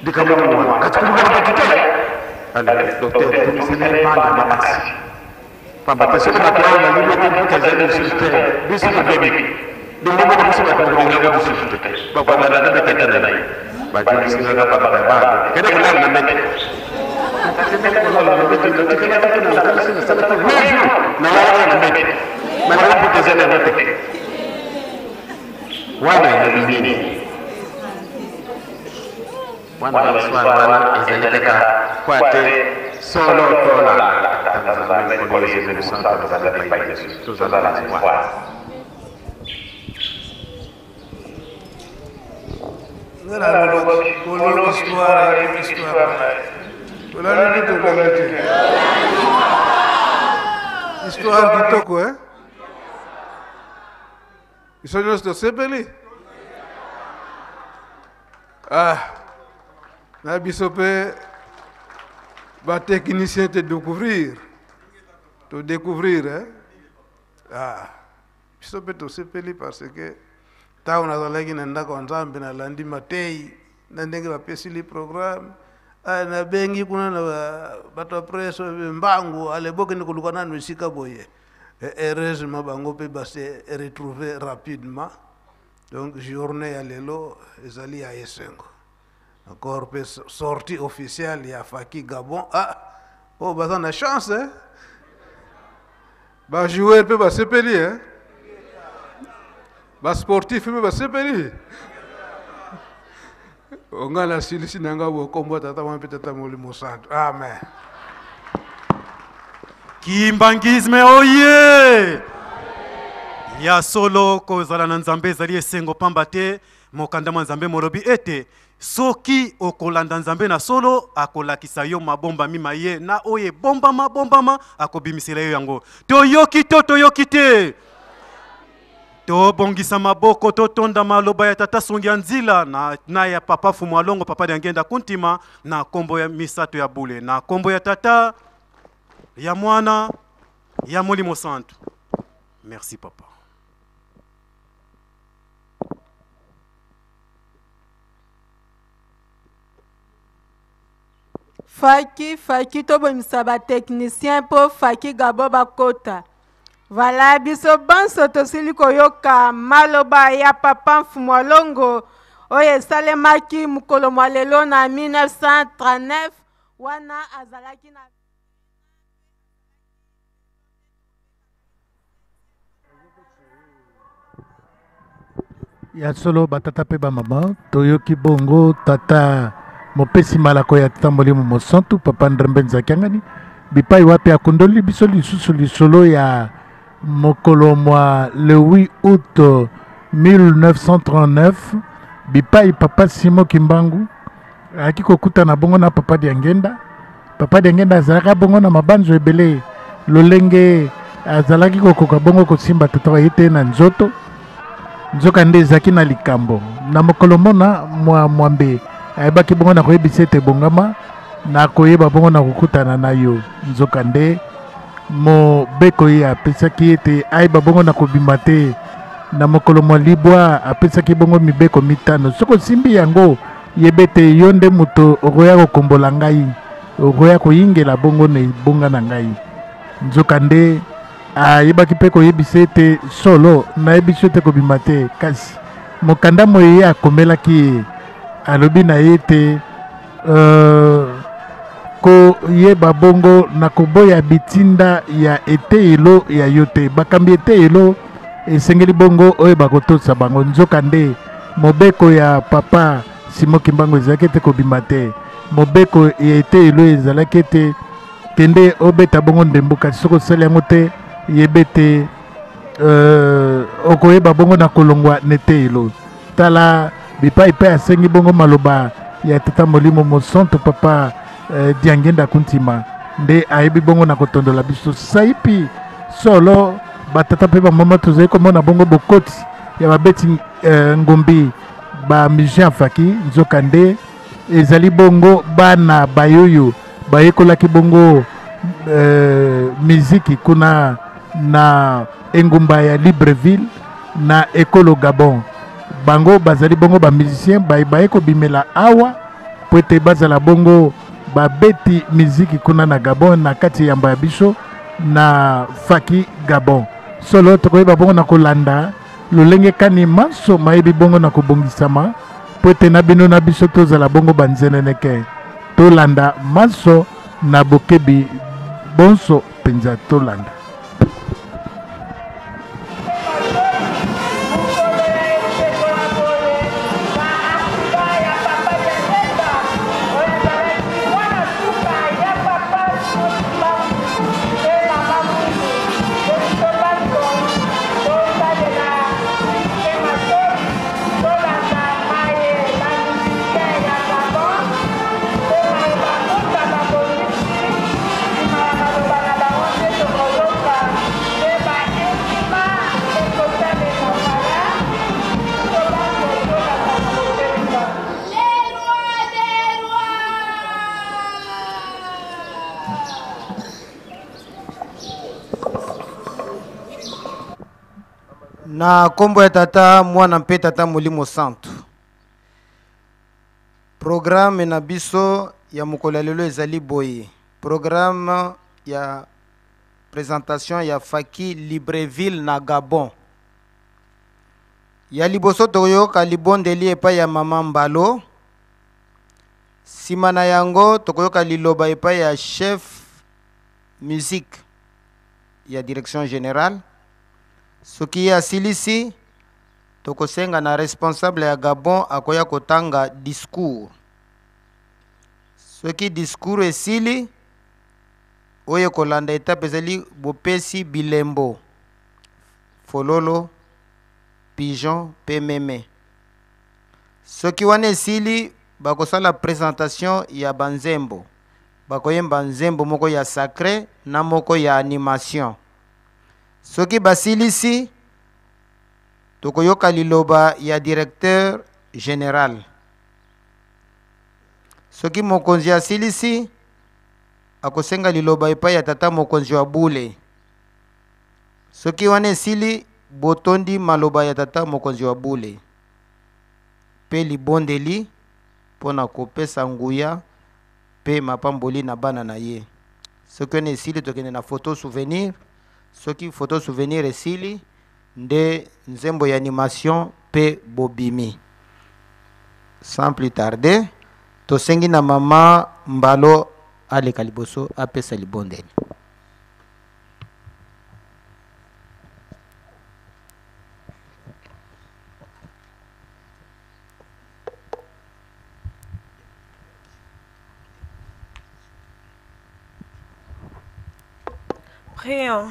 [SPEAKER 9] likambo mwana kati koluka bato te. Ale docteur tomisele banda makasi, pamba te soki bato oyo balingi te mputa ezali lisusu te, biso tobebi ndenge moko, biso bato bakolingaka lisusu te, bakolanda na betata na ye. Bajolisingaka papa ya bana kende kolala na mete, kolala na mete. Natikalaka te na nakanisi nasalaki 8 jours nalalaka na mete, malaka mputa ezali yango te. Wana elobi nini? Wana histoire wana ezali kaka kwa te solo tolanda Nzambe. Nkolo Yesu mosantu tozali epai Yesu, tozala na espoir.
[SPEAKER 2] Nga nalobaki kolo histoire ayebi histoire na ye. Tolandi te, tolandi te. Histoire kitoko, eh? Biso nyonso tosepeli. Ah, na biso mpe batechnicien te découvrir, todécouvrir, eh? Ah, biso mpe tosepeli parce que ntango nazalaki na ndako ya Nzambe, nalandi matei na ndenge bapesili programme. Ah, nabengi kuna na bato ya presse mbangu, ale bokende koluka nanu esika boye. Heureusement bango mpe base retrouver rapidement. Donc journée ya lelo ezali ya esengo encore mpe sortie officielle ya Faki Gabon. Ah, oyo baza na chance, eh? Bajoueur mpe basepeli, eh? Basportif mpe basepeli. Onga nasilisi na nga bokombo Tata mwa mpe Tata Molimo Santo, amen.
[SPEAKER 8] Kimbangisme oye! Ya solo, kozala na Nzambe ezali esengo, pamba te mokanda mwa Nzambe molobi ete soki okolanda Nzambe na solo, akolakisa yo mabombami maye na oyo ebombama bombama, akobimisela yo yango. Toyoki to toyoki te? Tobongisa maboko, totonda maloba ya Tata Songi ya Nzila na ya Papa Fumu Alongo, Papa Diangenda Kuntima, na kombo ya misato ya bule, na kombo ya Tata, ya Mwana, ya Molimo Santu. Merci papa.
[SPEAKER 7] Faki faki tobongisa ba technicien mpo faki gabo bakota. Voilà biso banso tosili koyoka maloba ya papa Mfumu Longo oyo esalemaki mokolo mwa lelo na 1939 wana azalaki na
[SPEAKER 5] Ya solo batata mpe bamama, toyoki bongo tata mopesi malako ya tata Molimo Mosantu, papa Ndrembe Nzakiangani, bipai wapi akundoli biso lisusu lisolo ya mokolo mwa le 8 août 1939, bipai papa Simon Kimbangu ayaki kokutana bongo na papa Diangenda. Papa Diangenda azalaka bongo na mabanzo ebele, lolenge azalaki kokoka bongo kosimba tata wa ye te na nzoto, nzokande ezalaki na likambo. Na mokolo mona mwa mwambe ayebaki bongo na koyebisa ete bongama na koyeba bongo na kokutana na yo, nzokande mobeko ye apesaki ete ayeba bongo na kobima te. Na mokolo mwa libwa apesaki bongo mibeko mitano, soki osimbi yango yeba ete yo nde moto okoya kokombola ngai, okoya koyingela bongo na ebonga na ngai. Nzokande ayebaki mpe koyebisa ete solo nayebisi yo te kobima te, kasi mokanda moye ye akomelaki ye alobi na ye ete koyeba bongo na koboya bitinda ya eteyelo ya yo te. Bakambi eteyelo esengeli bongo oyo bakotosa bango. Nzokande mobeko ya papa Simon Kimbangu ezalaki ete kobima te. Mobeko ya eteyelo ezalaki ete kende obeta bongo ndembo, kasi soki osali yango te yeba ete okoyeba bongo na kolongwa na eteyelo. Tala bipai mpe asengi bongo maloba ya tata Molimo Mosantu papa Diangenda Kuntima nde ayebi bongo na kotondola biso saipi solo. Batata mpe bamama tozali komona bongo bokoti ya babeti ngombi ba musicien afaki, nzokande ezali bongo bana bayoyo bayekolaki bongo miziki kuna na engumba ya Libreville na ekolo Gabon. Bango bazali bongo ba musicien baye kobimela awa po ete bazala bongo babeti miziki kuna na Gabon na kati yamba ya biso na Faki Gabon. Solo tokoyeba bongo na kolanda lolenge kani manso mayebi bongo na kobongisama po ete na bino na biso tozala bongo banzeneneke. Tolanda manso na bokebi bonso mpenza, tolanda.
[SPEAKER 10] Na kombo ya Tata, Mwana mpe Tata Molimo Santu. Programme na biso ya mokolo ya lelo ezali boye. Programme ya présentation ya Faki Libreville na Gabon. Ya liboso tokoyoka libondeli epai ya mama Mbalo. Sima na yango tokoyoka liloba epai ya chef musique ya direction générale. Soki ye asilisi, tokosenga na responsable ya Gabon akoya kotanga discours. Soki discours esili, oyo ekolanda etape ezali bopesi bilembo fololo, pigeon pe meme. Soki wana esili, bakosala presentation ya banzembo. Bakoyemba nzembo moko ya sacre na moko ya animation. Soki basilisi, tokoyoka liloba ya directeur general. Soki mokonzi asilisi, akosenga liloba epai ya tata mokonzi wa bule. Soki wana esili, botondi maloba ya tata mokonzi wa bule mpe libondeli mpo na kopesa nguya mpe mpe mapamboli na bana na ye. Soki wana esili, tokende na photo souvenir. Soki photo souvenir esili, nde nzembo ya animation mpe bobimi. Sans plus tarder, tosengi na mama Mbalo aleka liboso apesa libondeli.
[SPEAKER 11] Prions.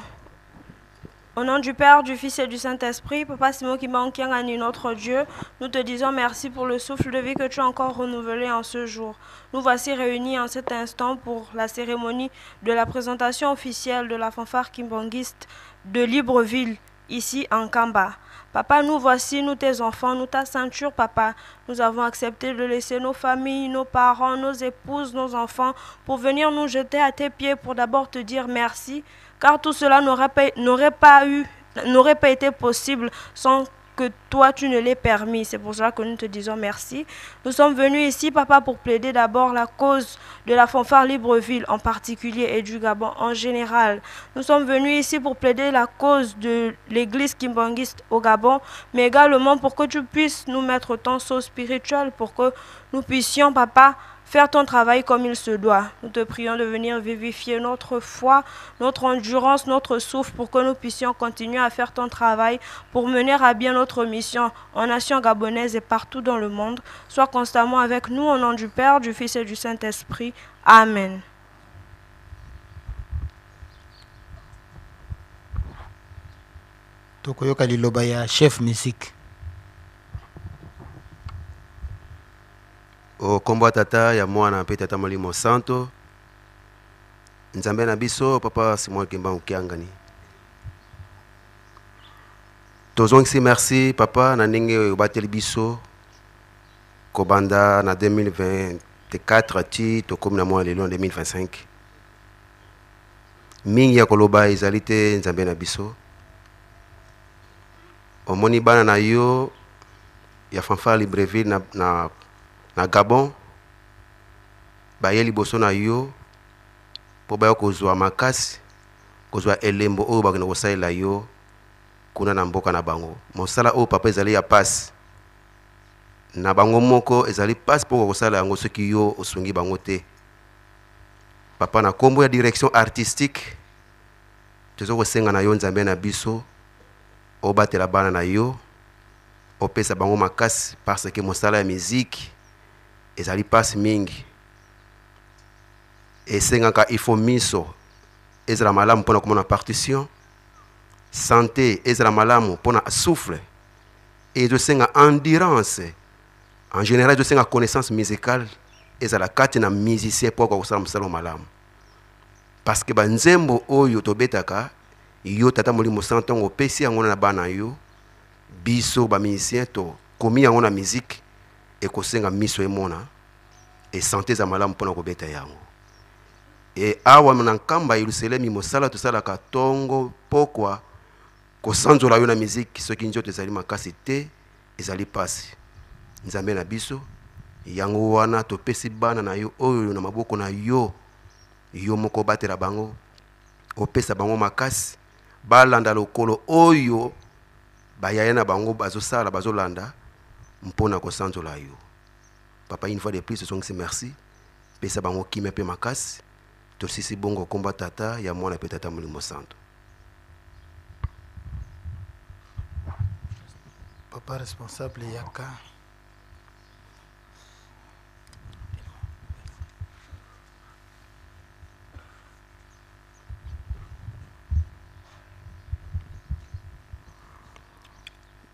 [SPEAKER 11] Au nom du Père, du Fils et du Saint-Esprit, Papa Simon Kimbangu Kiangani, notre Dieu, nous te disons merci pour le souffle de vie que tu as encore renouvelé en ce jour. Nous voici réunis en cet instant pour la cérémonie de la présentation officielle de la fanfare kimbanguiste de Libreville, ici en Kamba. Papa, nous voici, nous tes enfants, nous ta ceinture, papa. Nous avons accepté de laisser nos familles, nos parents, nos épouses, nos enfants pour venir nous jeter à tes pieds pour d'abord te dire merci, car tout cela n'aurait pas, eu, n'aurait pas été possible sans que toi tu ne l'aies permis. C'est pour cela que nous te disons merci. Nous sommes venus ici, papa, pour plaider d'abord la cause de la fanfare Libreville en particulier et du Gabon en général. Nous sommes venus ici pour plaider la cause de l'église kimbanguiste au Gabon, mais également pour que tu puisses nous mettre ton sceau spirituel, pour que nous puissions, papa, faire ton travail comme il se doit. Nous te prions de venir vivifier notre foi, notre endurance, notre souffle pour que nous puissions continuer à faire ton travail pour mener à bien notre mission en nation gabonaise et partout dans le monde. Sois constamment avec nous au nom du Père, du Fils et du Saint-Esprit. Amen.
[SPEAKER 10] Tokoyoka liloba ya chef musique.
[SPEAKER 12] O kombo ya Tata, ya Mwana mpe Tata Molimo Santo. Nzambe na biso Papa Simon Kimbangu Kiangani. Tozongisi merci papa na ndenge oyo obateli biso kobanda na 2024 ti tokomi na mwa lelo na 2025. Mingi ya koloba ezali te Nzambe na biso. Omoni bana na yo ya fanfare Libreville na, na, na Gabon baye liboso na yo mpo baya kozwa makasi, kozwa elembo oyo bakende kosalela yo kuna na mboka na bango. Mosala oyo papa ezali ya pasi na bango moko, ezali pasi mpo kosala yango soki yo osungi bango te. Papa, na kombo ya direction artistique, toza kosenga na yo Nzambe na biso obatela bana na yo, opesa bango makasi, parce que mosala ya miziki ezali pasi mingi, esengaka il faut miso ezala malamu mpona komona partition, santé ezala malamu mpona souffle, ezosenga endurance en général, ezosenga connaissance musicale ezala kati na musicien mpo akoka kosala mosala malamu, parce que banzembo oyo tobetaka yo Tata Molimo Santo ntango opesi yango na bana yo, biso ba musicien to komi yango na musique, ekosenga miso emona e santé eza malamu mpona kobeta yango. E awa na Nkamba Yelusalemi, mosala tosalaka tongo pokwa kosanzola yo na musique, soki nzoto ezali makasi te ezali pasi. Nzambe na biso, yango wana topesi bana na yo oyo na maboko na yo, yo moko obatela bango, opesa bango makasi, balanda lokolo oyo bayaya na bango bazosala, bazolanda mpona kosanzola yo. Papa, une fois de plus tozongisi merci, pesa bango kimia mpe makasi. Tosisi bongo komba Tata, ya Mwana mpe Tata Molimo Santo.
[SPEAKER 10] Papa responsable yaka.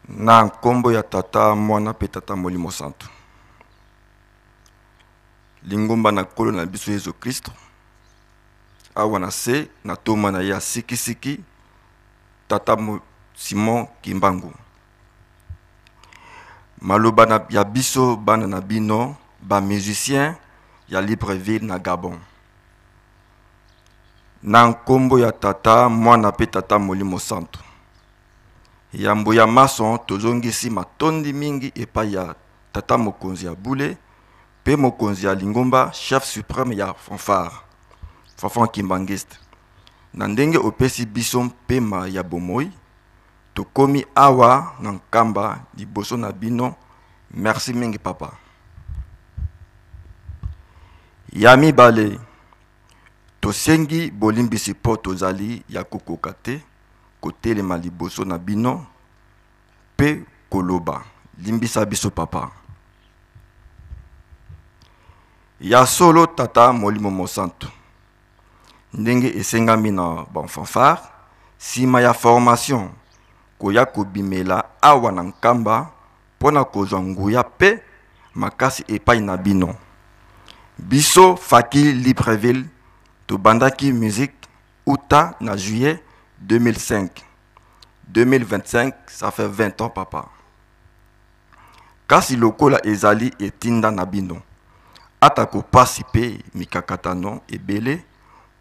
[SPEAKER 13] Na nkombo ya Tata, Mwana mpe Tata Molimo Santo. Lingomba na Nkolo na biso Yesu Kristo, awa na se na toma na ye ya sikisiki, Tata Simon Kimbangu. Maloba na, ya biso bana na bino ba musiciens ya Libreville na Gabon. Na nkombo ya Tata, Mwana mpe Tata Molimo Santo. Yambo ya mason, tozongisi matondi mingi epai ya Tata Mokonzi ya Bule mpe mokonzi ya lingomba chef supreme ya fanfare fanfare kimbanguiste na ndenge opesi biso mpema ya bomoi tokomi awa na nkamba liboso na bino merci mingi papa ya mibale tosengi bolimbisi mpo tozali ya kokoka te kotelema liboso na bino mpe koloba limbisa biso papa ya solo tata molimo mosantu ndenge esengami na banfanfare nsima ya formation koya kobimela awa na nkamba mpo na kozwa nguya mpe makasi epai na bino biso faki libreville tobandaki musique uta na juillet 2005 2025 ça fait 20 ans papa kasi lokola ezali etinda na bino atako pasi mpe mikakatano ebele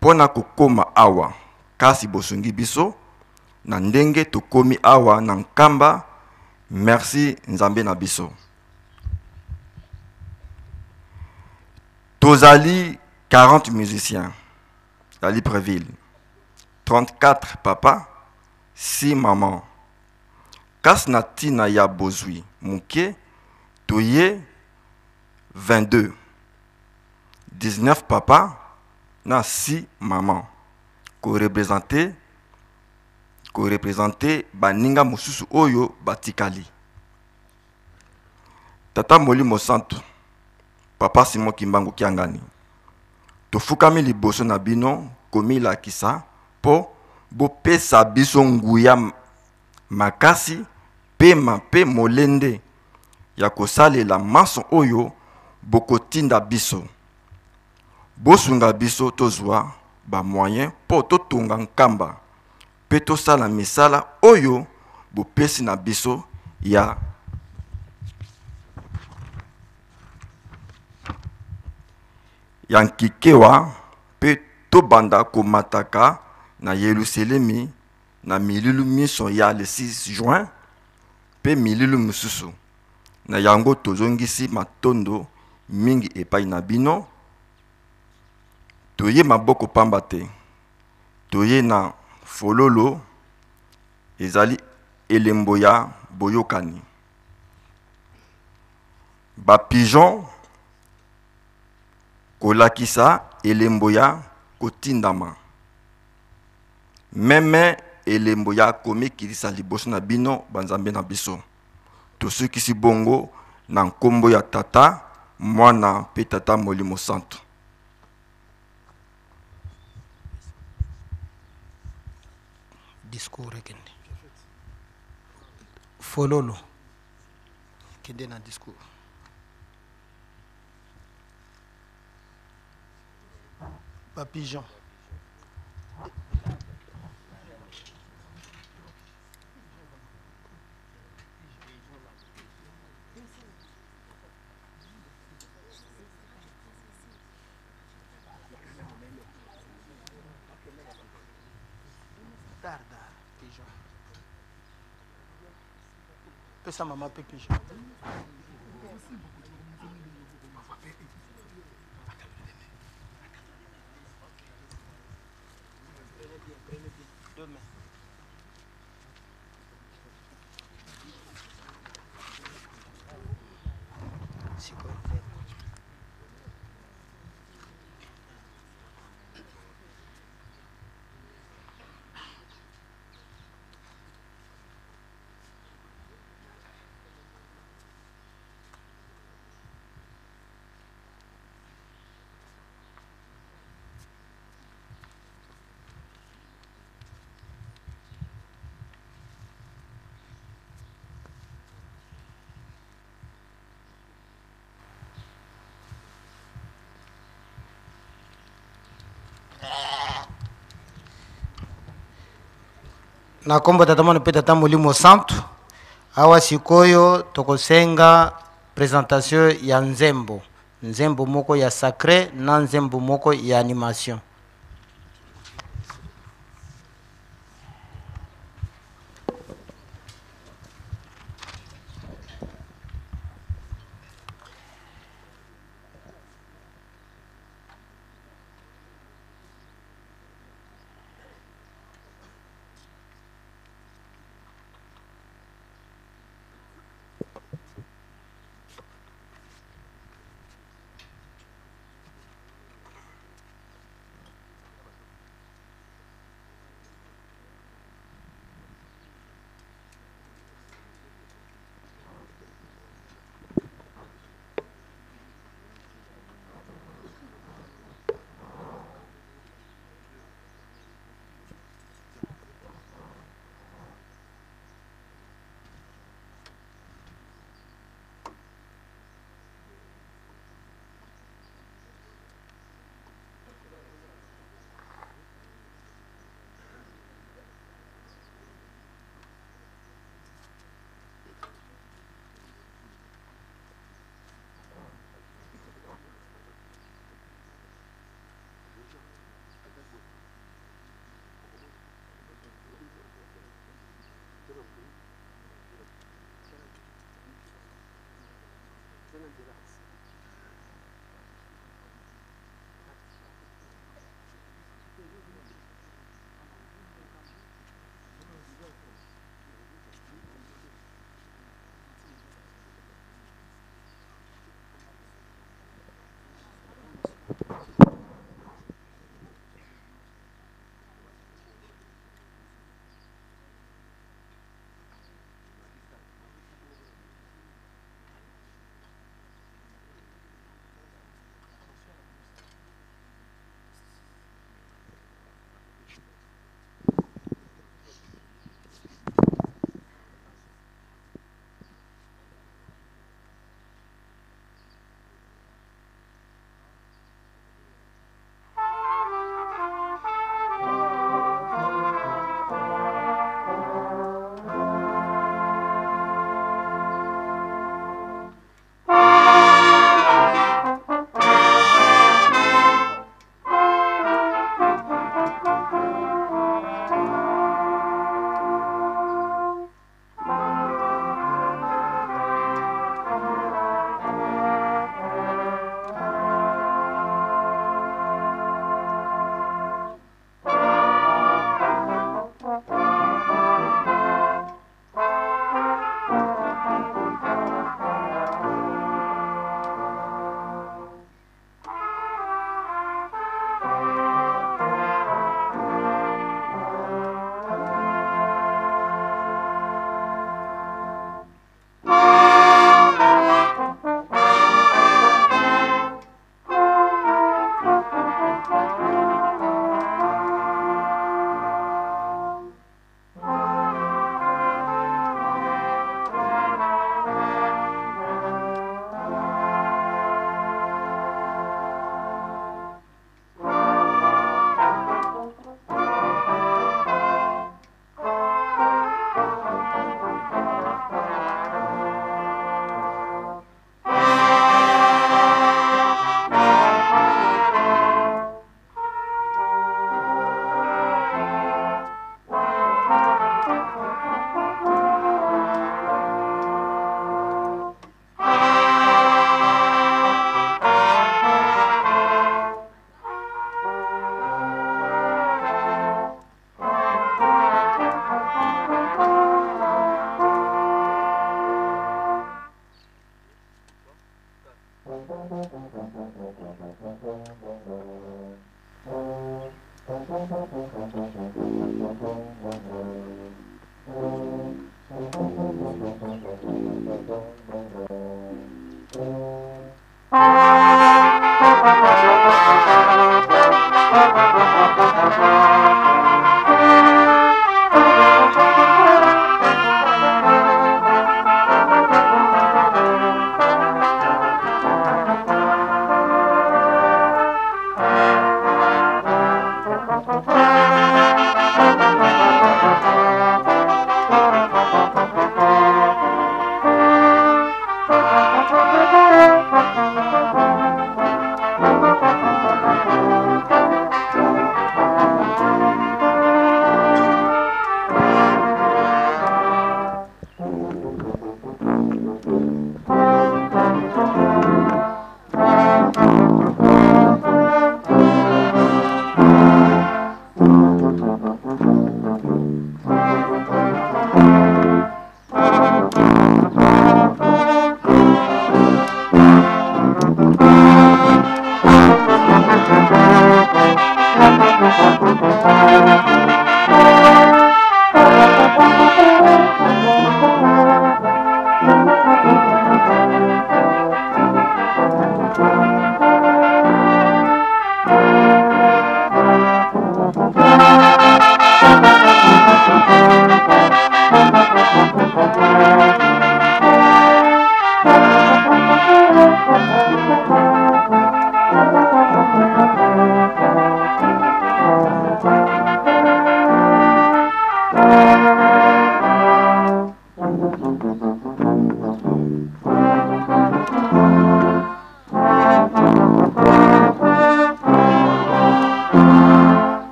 [SPEAKER 13] mpo na kokoma awa kasi bosungi biso na ndenge tokomi awa na nkamba merci nzambe na biso tozali 40 musiciens na libreville 34 papa 6 maman kasi na ntina ya bozwi moke toye 22 19 papa na 6 maman korepresente korepresente baninga mosusu oyo batikali tata molimo santu papa simon kimbangu kiangani tofukami liboso na bino komilakisa mpo bopesa biso nguya makasi pema mpe molende ya kosalela manso oyo bokotinda biso bosunga biso tozwa bamoyen mpo totonga nkamba mpe tosala misala oyo bopesi na biso ya ya nkikewa mpe tobanda komataka na yelusalemi na milulu minso ya le 6 juin mpe milulu mosusu na yango tozongisi matondo mingi epai na bino toye maboko pamba te toye na fololo ezali elembo ya boyokani bapigeon kolakisa elembo ya kotindama meme elembo ya komikitisa liboso na bino banzambe na biso tosukisi bongo na nkombo ya tata mwana mpe tata molimo santu
[SPEAKER 10] discours ekende fololo kende na discours bapigeon pigeon pesa mama mpe pigeon Deux mains. Na nkombo tata mwana mpe tata molimo santu awa sikoyo tokosenga présentation ya nzembo nzembo moko ya sacré na nzembo moko ya animation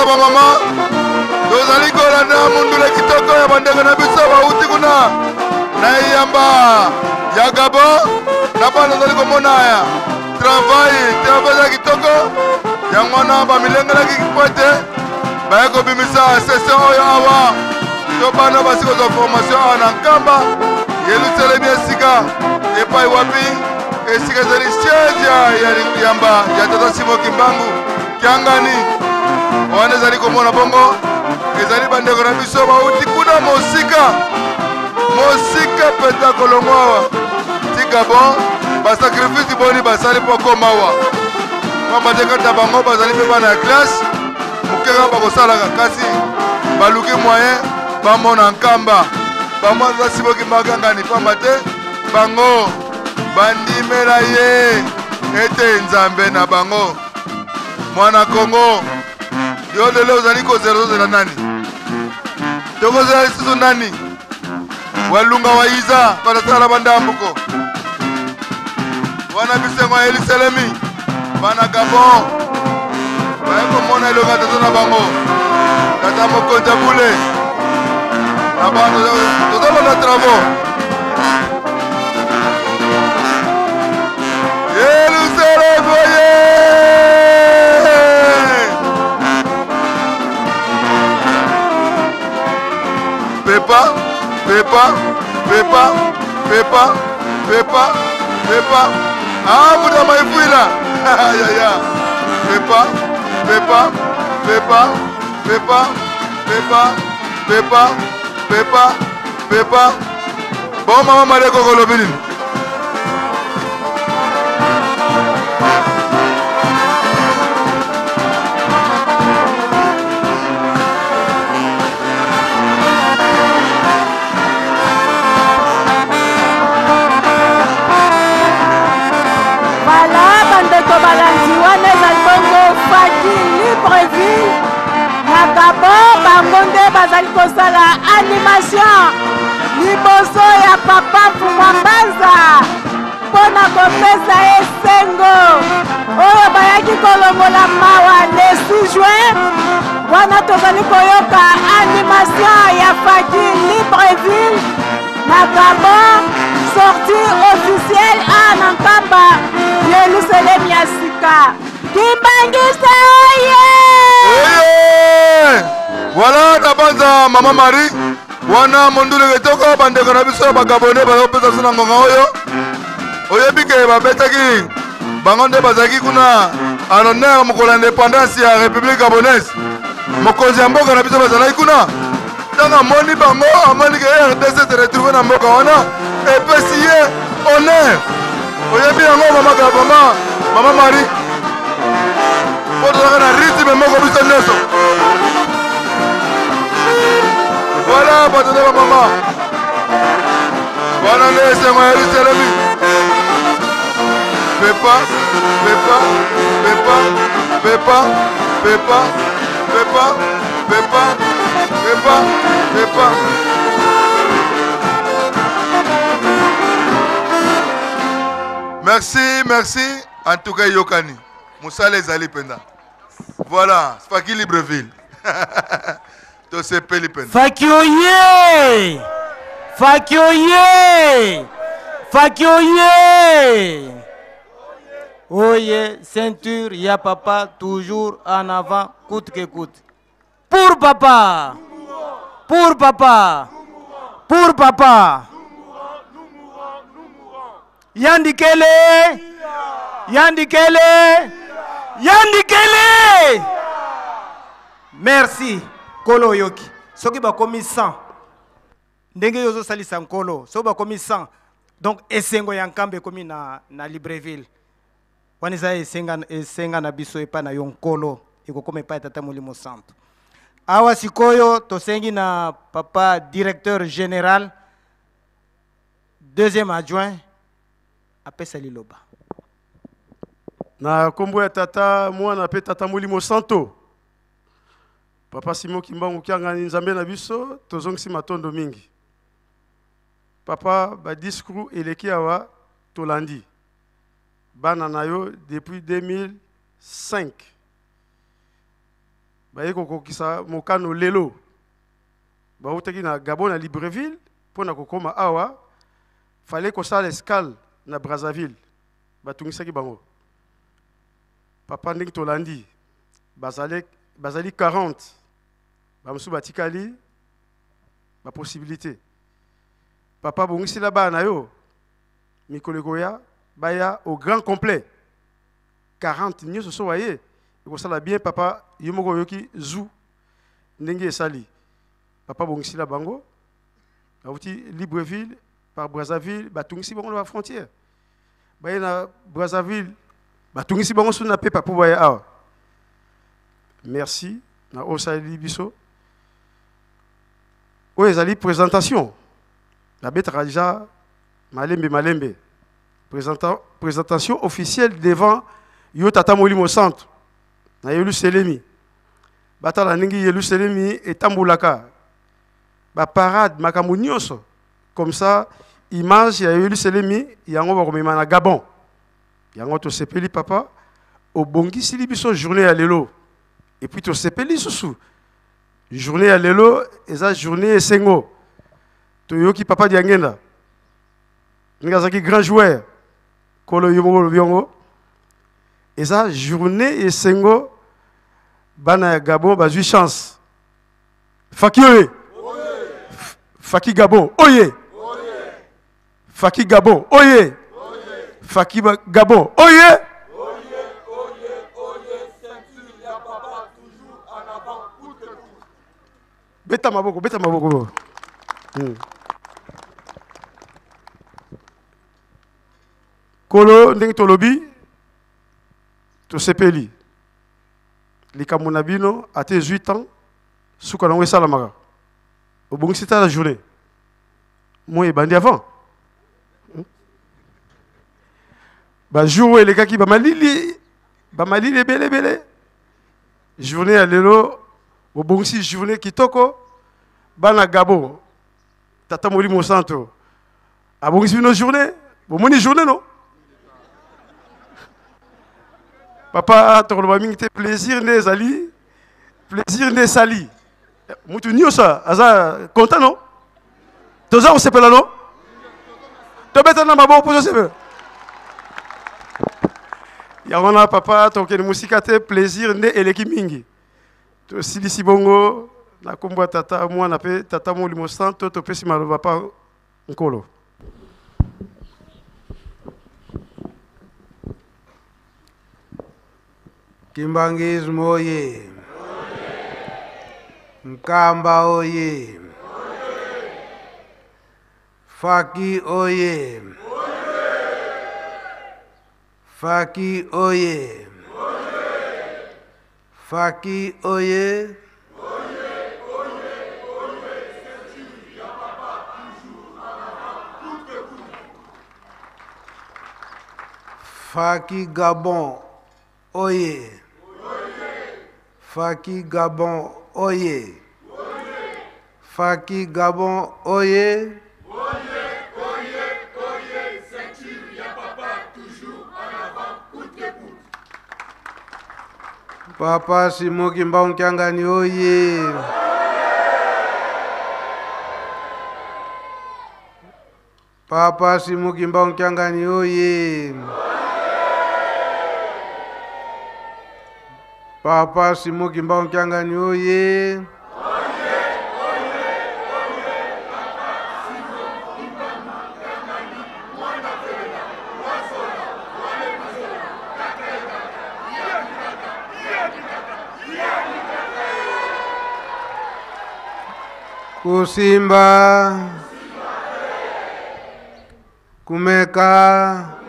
[SPEAKER 4] bamama tozali kolanda mondule kitoko ya bandeko na biso bauti kuna na eyamba ya gabon na bana tozali komona ya travail travail eza kitoko yango wana bamilengelaki mpo ete baye kobimisa session oyo awa to bana basi kozwa formation awa na nkamba yelusalemi esika epai wapi esika ezali siège ya yamba ya tata simo kimbangu kiangani wana ezali komona bongo ezali bandeko na biso bauti kuna mosika mosika mpenza kolongwa awa ti gabon basakrifisi boni basali mpo akoma awa pamba te kati na bango bazali mpe bana ya classe moke kaka bakosalaka kasi baluki moyen bamona nkamba bamona siboki makangani pamba te bango bandimela ye ete nzambe na bango mwana kongo yo lelo ozali kozela ozozela nani tokozela lisusu nani walunga wayiza batasala bandambuko wana bisengo ya yelusalemi bana gabon baye komona elonga tata na bango tata mokonzi ya bule na bana tozolanda travaux yelusalemi oye pepa pepa pepa pepa pepa pepa ah muta maifuila yaya pepa pepa pepa pepa pepa pepa pepa pepa bon mama maleko kolobi nini
[SPEAKER 7] Voilà, bandeko balandi wana ezali bongo Faki Libreville na Gabon, bango nde bazali kosala animation liboso ya papa Mfumwa Mbanza mpo na kopesa esengo oyo bayaki kolongola mawa le 6 juin wana tozali koyoka animation ya Faki Libreville na Gabon sortie officielle a na Nkamba Yelusalemi ya sika Kimbangisa oye
[SPEAKER 4] oye voilà nabanza mama Marie wana mondule kitoko bandeko na biso ya bagabonais bazopesa biso na ngonga oyo oyebi ke babetaki bango nde bazalaki kuna à l'honneur mokolo ya indépendance ya république gabonaise mokonzi ya mboka na biso bazalaki kuna ntango amoni bango amoni ke rdc se retrouve na mboka wana epesi ye honneur oyebi yango mama mama mama marie mpo tozalaka na rythme moko biso nyonso voilà bato na bamama wana nde esengo ya yerusalemi pepa pepa pepa pepa pepa pepa pepa pepa pepa merci merci en tout cas eyokani mosala ezali mpenza voilà faki libreville tosepeli mpenza
[SPEAKER 14] faki oye faki oye faki oye oye ceinture ya papa toujours en avant coûte que coûte pour papa pour papa pour papa yandikele yandikele yandikele merci nkolo oyoki soki bakomi 100 ndenge yo ozosalisa nkolo soki bakomi 100 donc esengo ya nkamba ekomi na, na libreville wana eza esenga, esenga na biso epai na yo nkolo ekokoma epai ya tata molimo santu awa sikoyo tosengi na papa directeur général deuxième adjoint apesa liloba
[SPEAKER 15] na nkombo ya tata mwana mpe tata molimo santo papa simo kimbangu kiangani nzambe na biso tozongisi matondo mingi papa badiscours eleki awa tolandi bana na yo depuis 2005. Baye kokokisa mokano lelo. Bautaki na Gabon na Libreville mpo na kokoma awa, fallait kosala escale na Brazzaville. Batungisaki bango. Papa ndenge tolandi, bazali, bazali 40. Bamosusu batikali ba possibilité. Papa bongisela bana na yo mikolo ekoya baya au grand complet. 40 nyonso so baye ekosala bien papa yo moko oyoki zu ndenge esali papa bongisela bango bauti Libreville par Brazzaville batungisi bango na ba frontière baye na Brazzaville batungisi bango so na pepa mpo baya awa merci na oyo osaleli biso oyo ezali présentation nabetaka deja malembe malembe présentation officielle devant yo tata molimo centre na yelusalemi batala ndenge yelusalemi etambolaka baparade makambo nyonso comme ça image ya yelusalemi yango bakomema na gabon yango tosepeli papa obongisili biso journée ya lelo et puis tosepeli lisusu journée ya lelo eza journée esengo toyoki papa diangenda ndenge azalaki grand joueur kolo yo moko olobi yango eza journée esengo bana ya gabon bazwi chance faki oye faki gabon oye faki gabon oye faki gabon oye beta maboko beta maboko hmm. kolo ndenge tolobi tosepeli likambo na bino ata ezwi temps suka nango esalamaka obongisi ta la journée moi ebandi avant hmm? bajour oyo elekaki bamalili bamalili ebele ebele journée ya lelo bobongisi journée kitoko bana gabo tata molimo santo abongisi bino journée bomoni journée no papa tokoloba mingi te plaisir nde ezali plaisir nde esali mutu nyonso aza content no toza kosepela no tobeta na maboko mpo tosepela yango wana papa tokende mosika te plaisir nde eleki mingi tosilisi bongo na nkombo ya tata mwana mpe tata molimo santo topesi maloba pa nkolo
[SPEAKER 2] Kimbanguisme oye. Nkamba oye. Faki oye. Faki oye. Faki oye. Faki Gabon oye. Faki Gabon oye. Faki Gabon oye. Papa Simon Kimbangu Kiangani oye. Papa Simon Kimbangu Kiangani oye. Papa Simon Kimbangu Kiangani oye. Kusimba. Kumeka.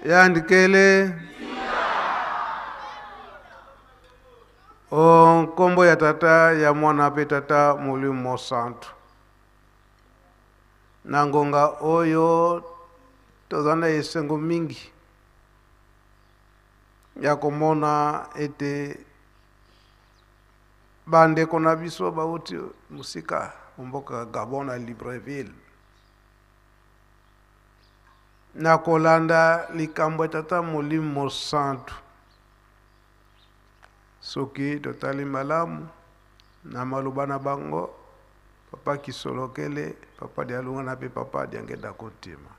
[SPEAKER 2] Yandikele. O nkombo ya tata ya mwana mpe tata molimo mosantu. Na ngonga oyo toza na esengo mingi ya komona ete bandeko na biso bauti mosika mboka Gabon na Libreville na kolanda likambo ya tata molimo mosantu. Soki totali malamu na maloba na bango, Papa Kisolokele, Papa Dialungana mpe Papa Diangenda Kuntima,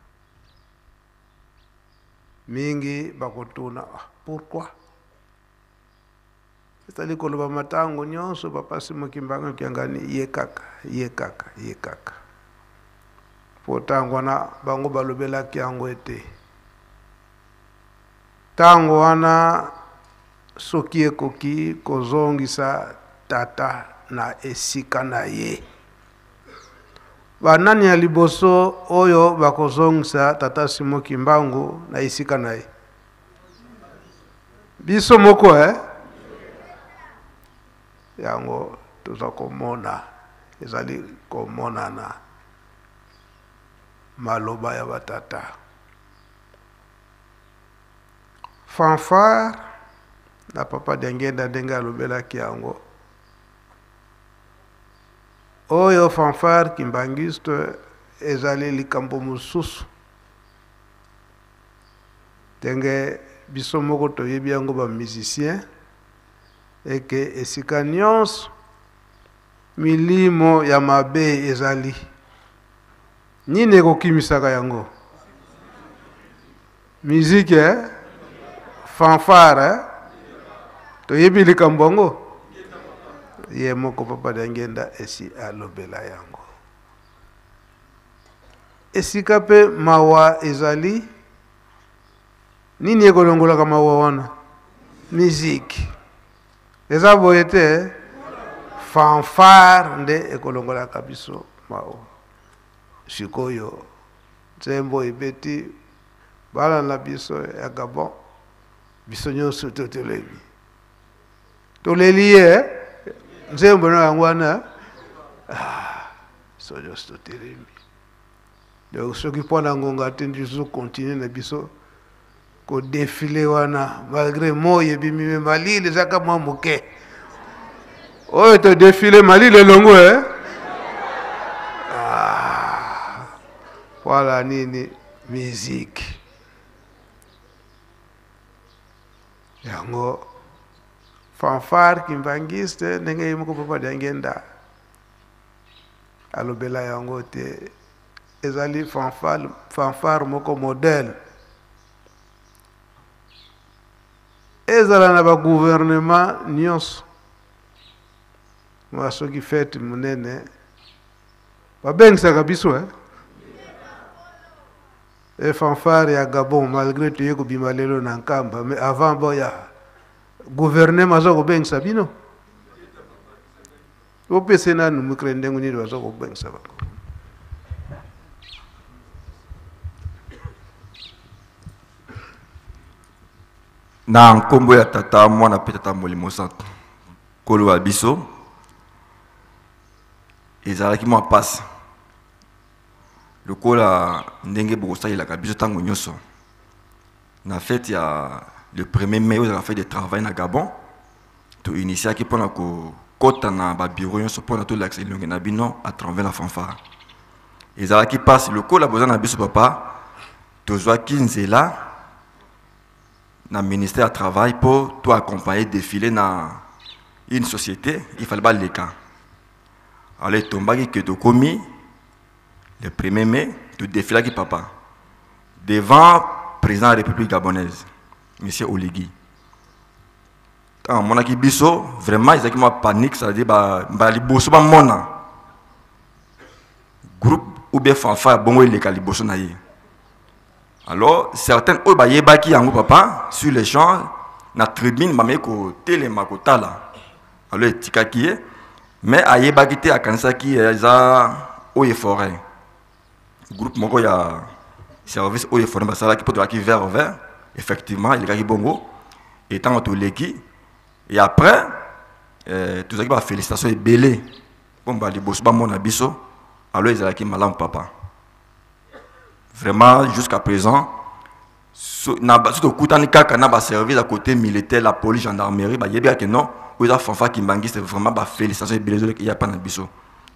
[SPEAKER 2] mingi bakotuna, ah, pourquoi? Ezali kolobama ntango nyonso, Papa Simon Kimbangu Kiangani ye kaka, ye kaka, ye kaka. Mpo ntango wana bango balobelaki yango ete ntango wana soki ekoki kozongisa tata na esika na ye. Banani ya liboso oyo bakozongisa tata Simon Kimbangu na esika na ye? Biso moko, eh? Yango toza komona, ezali komonana maloba ya batata. Fanfare na papa Diangienda ndenge alobelaki yango, oyo fanfare kimbanguiste ezali likambo mosusu. Ndenge biso moko toyebi yango ba musiciens, eke esika nyonso milimo ya mabe ezali, nini ekokimisaka yango? Musique, eh? Fanfare, eh? Toyebi likambo yango, ye moko papa Diangienda esi alobela yango. Esika pe mawa ezali, nini ekolongolaka mawa wana? Musique. Eza boye te, fanfare nde ekolongolaka biso mawa. Sikoyo nzembo ebeti bana na biso ya Gabon, biso nyonso totelemi, toleli ye nzembo na yango wana. Ah, biso nyonso totelemi. Donc soki mpo na ngonga te, nde tozokontinue na biso kodefile wana, malgré moi ebimi, me malili ezaka mwa moke. Oyo todefile malili elongo, eh? Ah, voilà nini musique yango, fanfare kimbanguiste, ndenge ye moko papa Diangienda alobela yango te, ezali fanfare, fanfare moko modèle ezala na ba gouvernement nyonso. Mwa soki fete monene babengisaka biso, eh? E fanfare ya Gabon, malgré toye kobima lelo na Nkamba, mais avant boya gouvernement aza kobengisa bino, bopese nanu micro ndenge nini baza kobengisa bango.
[SPEAKER 13] Na nkombo ya Tata, Mwana mpe Tata Molimo Santo, Nkolo wa biso, ezalaki mwa mpasi lokola ndenge bokosalelaka biso ntango nyonso na fete ya le 1er mai, oyo ezalaka fete de travail na Gabon. Toinitiaki mpona kokɔta na babiro nyonso mpona tolakisa elongi na bino à travers la fanfare. Ezalaki mpasi lokola boza na biso papa, tozwaki nzela na ministère ya travail mpo to accompagner défilé na une société, il fallait baleka. Alors etombaki ke tokomi le 1er mai, todéfilaki papa devant président ya République gabonaise, monsieur Oligui. Ntango amonaki biso, vraiment ezalaki mwa panique, c'est-à-dire mbala liboso bamona groupe ou bien fanfare bongo eleka liboso na ye. Alors certains oyo bayebaki yango papa, sur les champs na tribune, bameki kotelema kotala. Alors etikaki ye, mais ayebaki te, akanisaki eza oyo forêt, groupe moko ya service oyo forêt basalaki mpo tolaki vert vert. Effectivement elekaki bongo, et ntango toleki, et après tozalaki bafélicitation ebele mpo mbala liboso bamona biso. Alors ezalaki malamu papa, vraiment jusqu'à présent so, na so tokutani kaka na baservice ya côté militaire, la police, gendarmerie, bayebi kaka non, oyo eza fanfare kimbanguiste. Vraiment bafélicitation ebele ezoya epa na biso.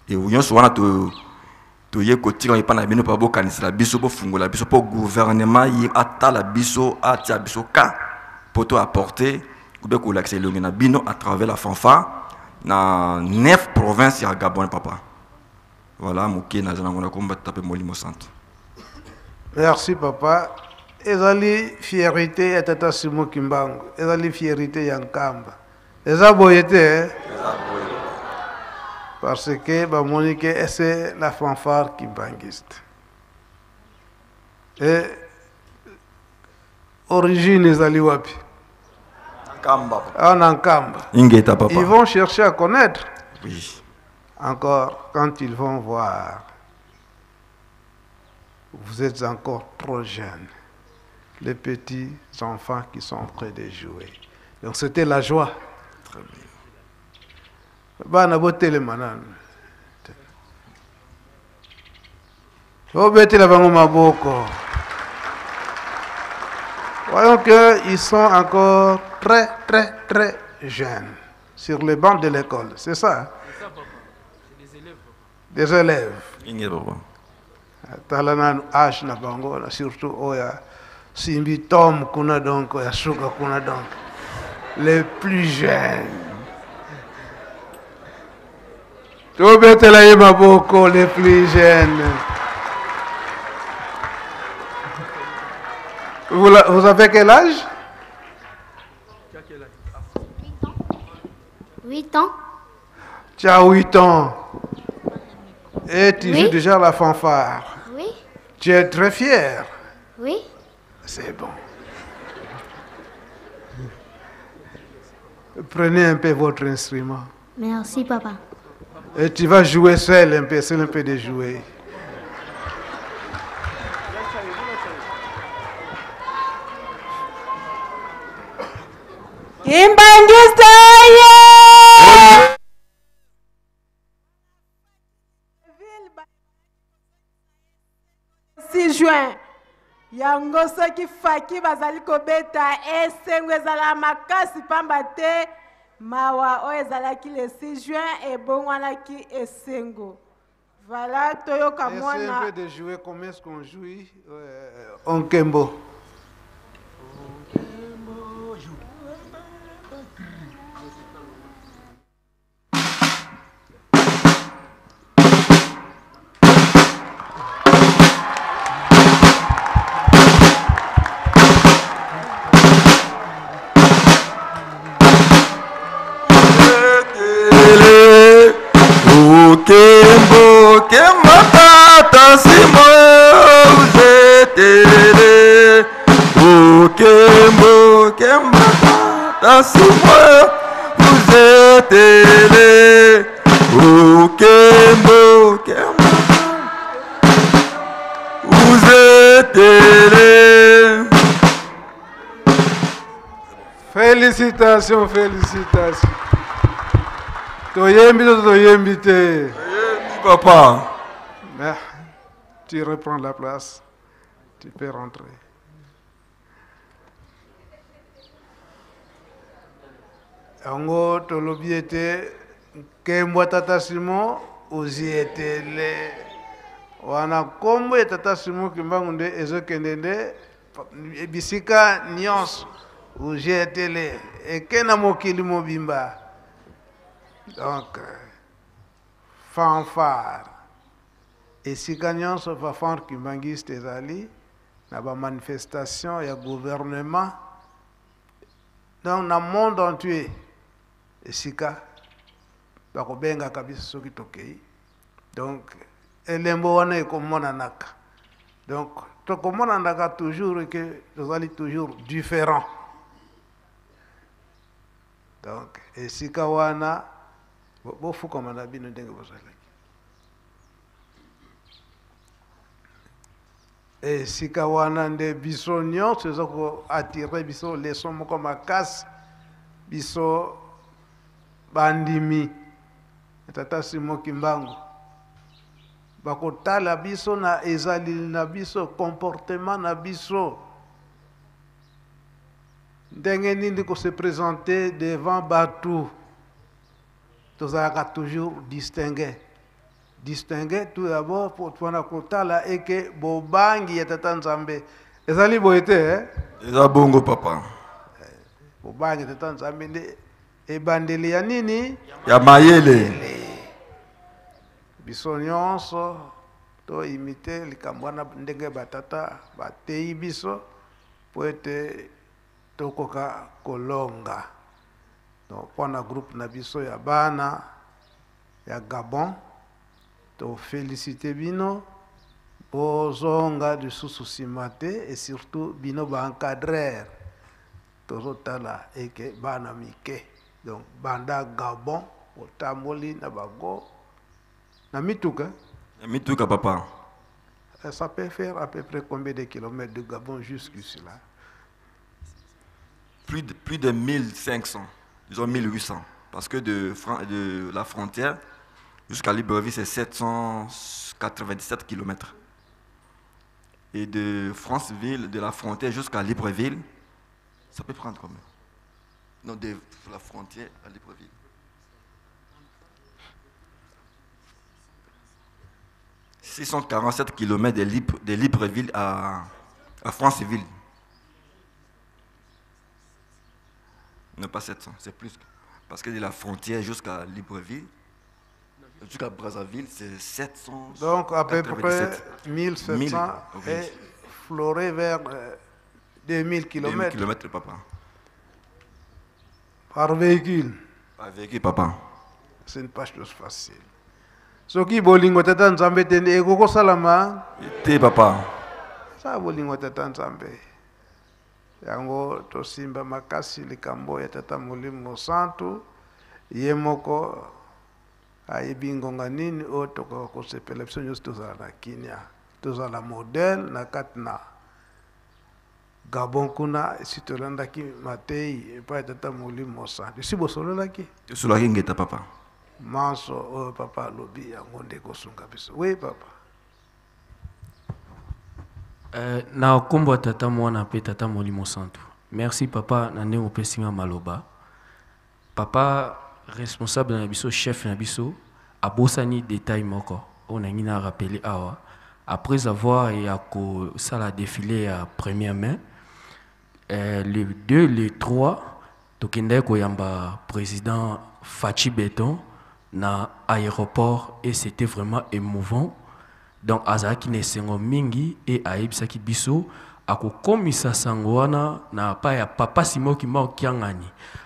[SPEAKER 13] E nyonso wana to toye kotika epa na bino mpo bokanisela biso, bofungola biso mpo gouvernement ye atala biso, atia biso ka mpo to apporter Ou bien kolakisa elongi na bino à travers la fanfare na 9 provinces ya Gabon papa. Voilà moke naza nango na komba tata pe molimo santo.
[SPEAKER 2] Merci papa. Ezali fierité ya tata Simon Kimbangu. Ezali fierité ya Nkamba. Eza boye te. Eh? Parce que bamoni que c'est la fanfare kimbanguiste. Et origine ezali wapi?
[SPEAKER 13] Nkamba.
[SPEAKER 2] Ah, na Nkamba.
[SPEAKER 13] Ingeta papa.
[SPEAKER 2] Ils vont chercher à connaître.
[SPEAKER 13] Oui.
[SPEAKER 2] Encore quand ils vont voir, vous êtes encore trop jeunes, les petits enfants qui sont en train de jouer. Donc c'était la joie.
[SPEAKER 13] Très bien.
[SPEAKER 2] Bana botelema nanu. Obetela bango maboko. Voyons qu'ils sont encore très, très, très jeunes sur les bancs de l'école. C'est ça, hein?
[SPEAKER 16] C'est ça, papa. C'est des élèves, papa.
[SPEAKER 2] Des élèves.
[SPEAKER 13] Inge, papa.
[SPEAKER 2] Tala nanu âge na bango, na surtout oya simbi tom kuna donc, oya suka kuna donc. Les plus jeunes. Tobetela ye maboko, les plus jeunes. Vous, la, vous avez quel âge?
[SPEAKER 17] 8 ans.
[SPEAKER 2] Tu as 8 ans. Et tu
[SPEAKER 17] Oui.
[SPEAKER 2] joues déjà la fanfare.
[SPEAKER 17] Oui.
[SPEAKER 2] Tu es très fier.
[SPEAKER 17] Oui.
[SPEAKER 2] C'est bon. Prenez un peu votre instrument.
[SPEAKER 17] Merci, papa.
[SPEAKER 2] Et tu vas jouer seul un peu, seul un peu de jouer.
[SPEAKER 7] Kimbanguiste ye! 6 juin yango soki faki bazali kobeta esengo ezala makasi pamba te mawa oyo ezalaki le 6 juin ebongwanaki esengo. Voilà, toyoka
[SPEAKER 2] Essayez un
[SPEAKER 7] mwana.
[SPEAKER 2] peu de jouer comment est-ce qu'on joue Onkembo.
[SPEAKER 13] Okembo kemba tata Simo uzetele. Okembo kemba tata Simo uzetele. Okembo kemba uzetele.
[SPEAKER 2] Félicitations, félicitations. Toyembi to toyembi te.
[SPEAKER 13] Papa.
[SPEAKER 2] Mais, tu reprends la place. Tu peux rentrer. Yango tolobi ete nkembo ya tata Simon ozi etele wana nkombo ya tata Simon Kimbangu nde ezokende nde bisika nyonso ozi etele eke na mokili mobimba. Donc fanfare esika nyonso fanfare kimbanguiste ezali na ba manifestation ya gouvernement, donc na monde entier esika bakobengaka biso soki tokei. Donc elembo wana ekomonanaka. Donc tokomonanaka toujours que tozali toujours différent. Donc esika wana bofukama na bino ndenge bozalaki. Esika wana nde biso nyonso eza koattire biso leçon moko makasi, biso bandimi tata Simon Kimbangu bakotala biso na ezaleli na biso, comportement na biso, ndenge nini ko se présenter devant bato. Tozalaka toujours distingué. Distingué tout d'abord pour mpona kotala eke bobangi ya tata Nzambe ezali boye te, eh?
[SPEAKER 13] Eza bongo papa.
[SPEAKER 2] Bobangi tata Nzambe nde ebandeli ya nini?
[SPEAKER 13] Ya mayele.
[SPEAKER 2] Biso nyonso to imite likambo wana ndenge batata bateyi biso mpo ete tokoka kolonga. Donc mpo na groupe na biso ya bana ya Gabon, to felicite bino, bozonga lisusu nsima te, et surtout bino ba encadreur tozotala eke bana mike. Donc banda Gabon otamboli na bango na mituka.
[SPEAKER 13] Na mituka papa.
[SPEAKER 2] Ça peut faire à peu près combien de kilomètres de Gabon jusqu'ici là?
[SPEAKER 13] Plus de 1500, disons 1800. Parce que de la frontière jusqu'à Libreville, c'est 797 kilomètres. Et de Franceville, de la frontière jusqu'à Libreville, ça peut prendre combien? Non, de la frontière à Libreville. 647 kilomètres de Libreville à Franceville. Non, pas 700, c'est plus. Parce que de la frontière jusqu'à Libreville, jusqu'à Brazzaville, c'est 700.
[SPEAKER 2] Donc à peu près
[SPEAKER 13] quatre-vingt-dix-sept.
[SPEAKER 2] 1700
[SPEAKER 13] 1000, oui.
[SPEAKER 2] et floré vers 2000 kilomètres.
[SPEAKER 13] 2000 kilomètres, papa.
[SPEAKER 2] Par véhicule.
[SPEAKER 13] Par véhicule, papa.
[SPEAKER 2] Ce n'est pas chose facile. Soki bolingo tata Nzambe te nde ekokosalama?
[SPEAKER 13] Te, papa.
[SPEAKER 2] Sa bolingo tata Nzambe. Yango tosimba makasi likambo ya tata Molimo Santu, ye moko ayebi ngonga nini oyo tokoka kosepela biso nyonso tozala na kimia, tozala modèle na kati na Gabon kuna esi tolandaki matei epai ya tata Molimo Santu. Esi bosololaki?
[SPEAKER 13] Tosololaki ngeta, papa.
[SPEAKER 2] Manso oyo papa alobi yango nde ekosunga biso. Oui, papa.
[SPEAKER 16] Na kombo ya tata mwana pe tata Molimo Santu. Merci papa na ndenge opesi nga maloba. Papa responsable na biso, chef na biso, abosani détail moko oyo nangi na rappeler awa. Après avoir ya kosala défilé ya 1er mai, le 2, le 3, tokendaki koyamba président Fatshi Béton na aéroport et c'était vraiment émouvant. Donc azalaki na esengo mingi et ayebisaki biso akokomisa sango wana na pa ya papa Simon Kimbangu Kiangani.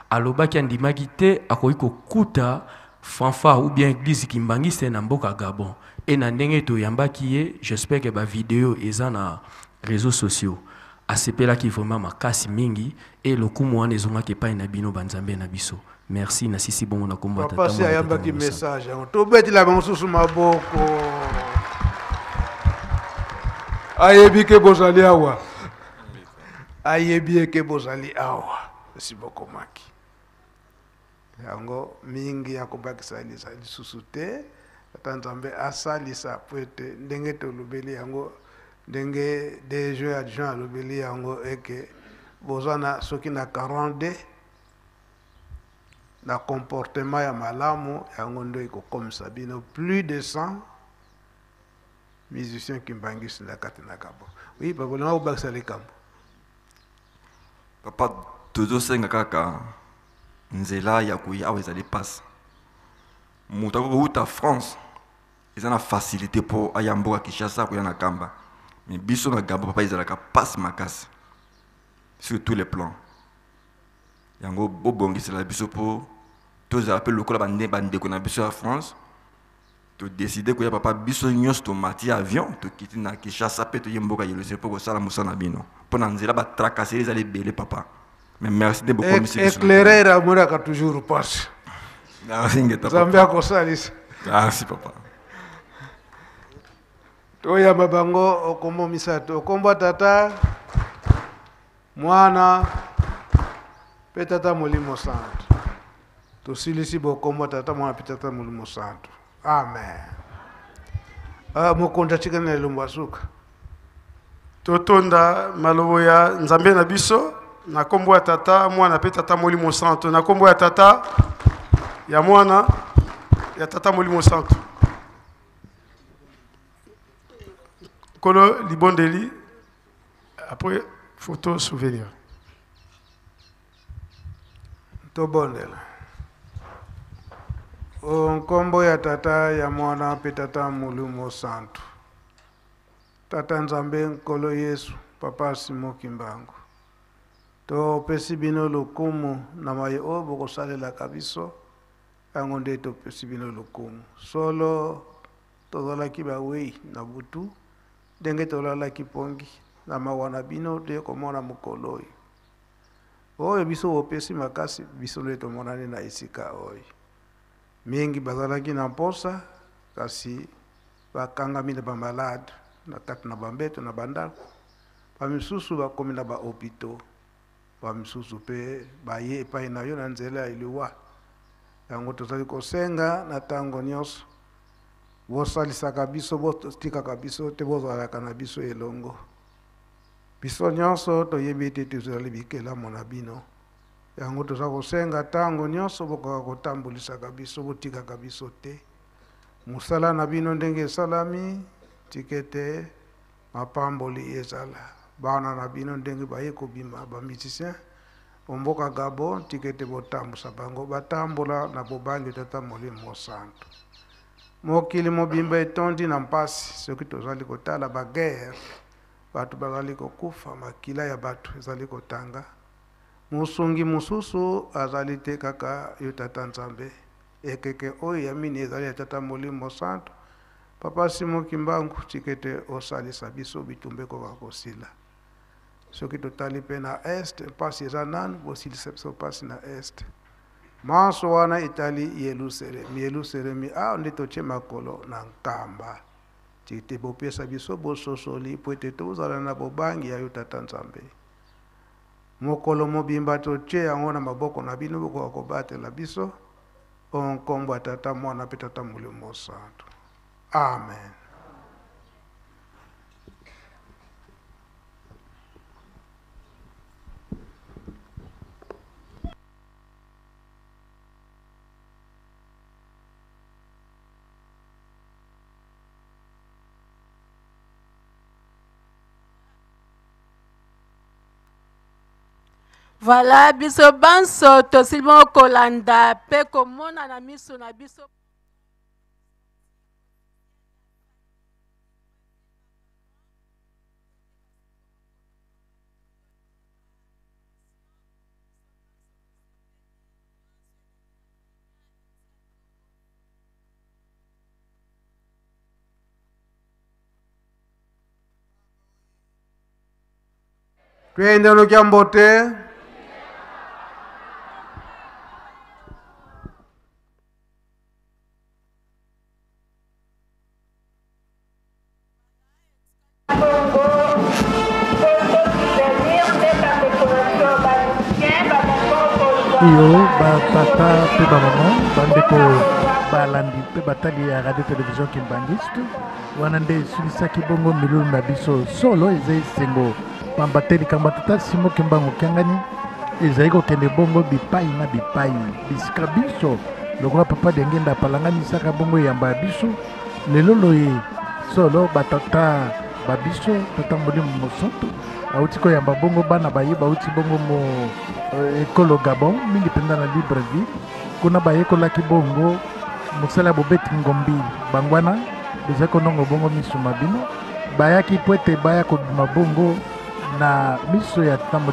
[SPEAKER 16] Alobaki andimaki te akoki kokuta fanfare ou bien église kimbangiste na mboka Gabon. Et na ndenge toyambaki ye, j'espère que ba vidéo eza na réseaux sociaux. Asepelaki vraiment makasi mingi et lokumu wana ezongaki epai na bino banzambe na biso. Merci na sisi bongo na kombo ya
[SPEAKER 2] Papa
[SPEAKER 16] tata
[SPEAKER 2] si
[SPEAKER 16] mwana
[SPEAKER 2] ayambaki
[SPEAKER 16] tata Mosa.
[SPEAKER 2] message yango. Tobetela bango susu maboko. Ayebi ke bozali awa. Ayebi ke bozali awa. Esi bokomaki. Yango mingi ya kobakisa lisusu te. Tata Nzambe asalisa po ete ndenge tolobeli yango, ndenge DG adjoint alobeli yango eke boza na soki na 42 na comportement ya malamu yango ndo ekokomisa bino plus de 100 musiciens kimbangisi na kati na Gabon. Oui, papa, olinga kobakisa likambo.
[SPEAKER 13] Papa, tozosenga kaka nzela ya koya awa ezali passe. Moto akoki kouta France eza na facilité po aya mboka Kinshasa koya na Kamba. Mais biso na Gabon papa ezalaka passe makasi sur tous les plans. Yango bobongisela biso po tozala pe lokola bandeko na biso ya France. To décider koya papa biso nyonso tomati avion tokiti na Kinshasa pe toye mboka Yerusalem po kosala mosala na bino. Po na nzela ba tracasserie ezali ebele papa. Mais merci de beaucoup, monsieur Bissou.
[SPEAKER 2] Éclaireur amonaka toujours passe.
[SPEAKER 13] Merci, Ngeta, papa.
[SPEAKER 2] Nzambe akosalisa.
[SPEAKER 13] Merci, papa.
[SPEAKER 2] Toyamba bango okombo misato, okombo tata, mwana pe tata Molimo Santu. Tosilisi bokombo tata, mwana pe tata Molimo Santu. Amen. Mokonzi atikali na elombo ya suka.
[SPEAKER 15] Totonda malobo ya Nzambe na biso na kombo ya tata, mwana pe tata Molimo Santu. Na kombo ya tata, ya mwana, ya tata Molimo Santu. Nkolo libondeli, après photo souvenir.
[SPEAKER 2] Tobondela. O nkombo ya Tata, ya Mwana mpe Tata Molimo Santu. Tata Nzambe Nkolo Yesu, Papa Simon Kimbangu. Topesi bino lokumu na maye oyo bokosalelaka biso, yango nde topesi bino lokumu. Solo tozalaki bawei na butu, ndenge tolalaki pongi na mawa na bino toye komona mokolo oyo. Oyo biso bopesi makasi, biso nde tomonani na esika oyo. Mingi bazalaki na mposa, kasi bakangami na bamalade na kati na bambeto na bandako, bamisusu bakomi na bahopito, bamisusu mpe baye epai na yo na nzela ya liwa. Yango tozali kosenga na ntango nyonso, bosalisaka biso, botikaka biso te, bozalaka na biso elongo. Biso nyonso toyebi ete tozali bikelamo na bino. Yango toza kosenga ntango nyonso bokoka kotambolisaka biso, botikaka biso te. Mosala na bino ndenge esalami, tika ete mapamboli ezala. Bana na bino ndenge baye kobima ba musiciens o mboka Gabon, tika ete botambusa bango, batambola na bobangi Tata Molimo Mosantu. Mokili mobimba etondi na mpasi soki tozali kotala ba guerre, bato bazali kokufa, makila ya bato ezali kotanga. Mosungi mosusu azali te kaka yo Tata Nzambe. Ekeke oyo ya mini ezali ya Tata Molimo Mosantu. Papa Simon Kimbangu, tika ete osalisa biso bitumba ekoka kosila. Soki totali mpe na est, mpasi eza nanu, bosilisa biso mpasi na est. Manso wana etali Yelusalemi, Yelusalemi awa nde totie makolo na nkamba. Tika ete bopesa biso bososoli mpo ete tozala na bobangi ya yo Tata Nzambe. Mokolo mobimba totie yango na maboko na bino, bokoka kobatela biso o nkombo ya Tata, Mwana mpe Tata Molimo Mosantu. Amen.
[SPEAKER 7] Voilà, biso banso tosili bongo kolanda mpe komona na miso na biso.
[SPEAKER 2] Twende nokia mbote.
[SPEAKER 5] Iyo batata mpe bamama, bandeko balandi mpe batali ya radio television Kimbanguiste, wana nde esulisaki bongo milulu na biso. Solo eza esengo pamba te likambo ya tata Simon Kimbangu Kiangani ezali kokende bongo bipai na bipai, bisika biso lokola papa Diangienda apalanganisaka bongo eyamba ya biso lelo loye. Solo batata ba biso, tata Molimo Mosantu auti koyamba bongo bana baye bauti bongo mo ekolo Gabon, mingi mpenza na Libreville. Kuna bayekolaki bongo mosala ya bobeti ngombi. Bango wana bozali konongo bongo miso ma bino, bayaki mpo ete baya kobima bongo na miso ya tata Molimo.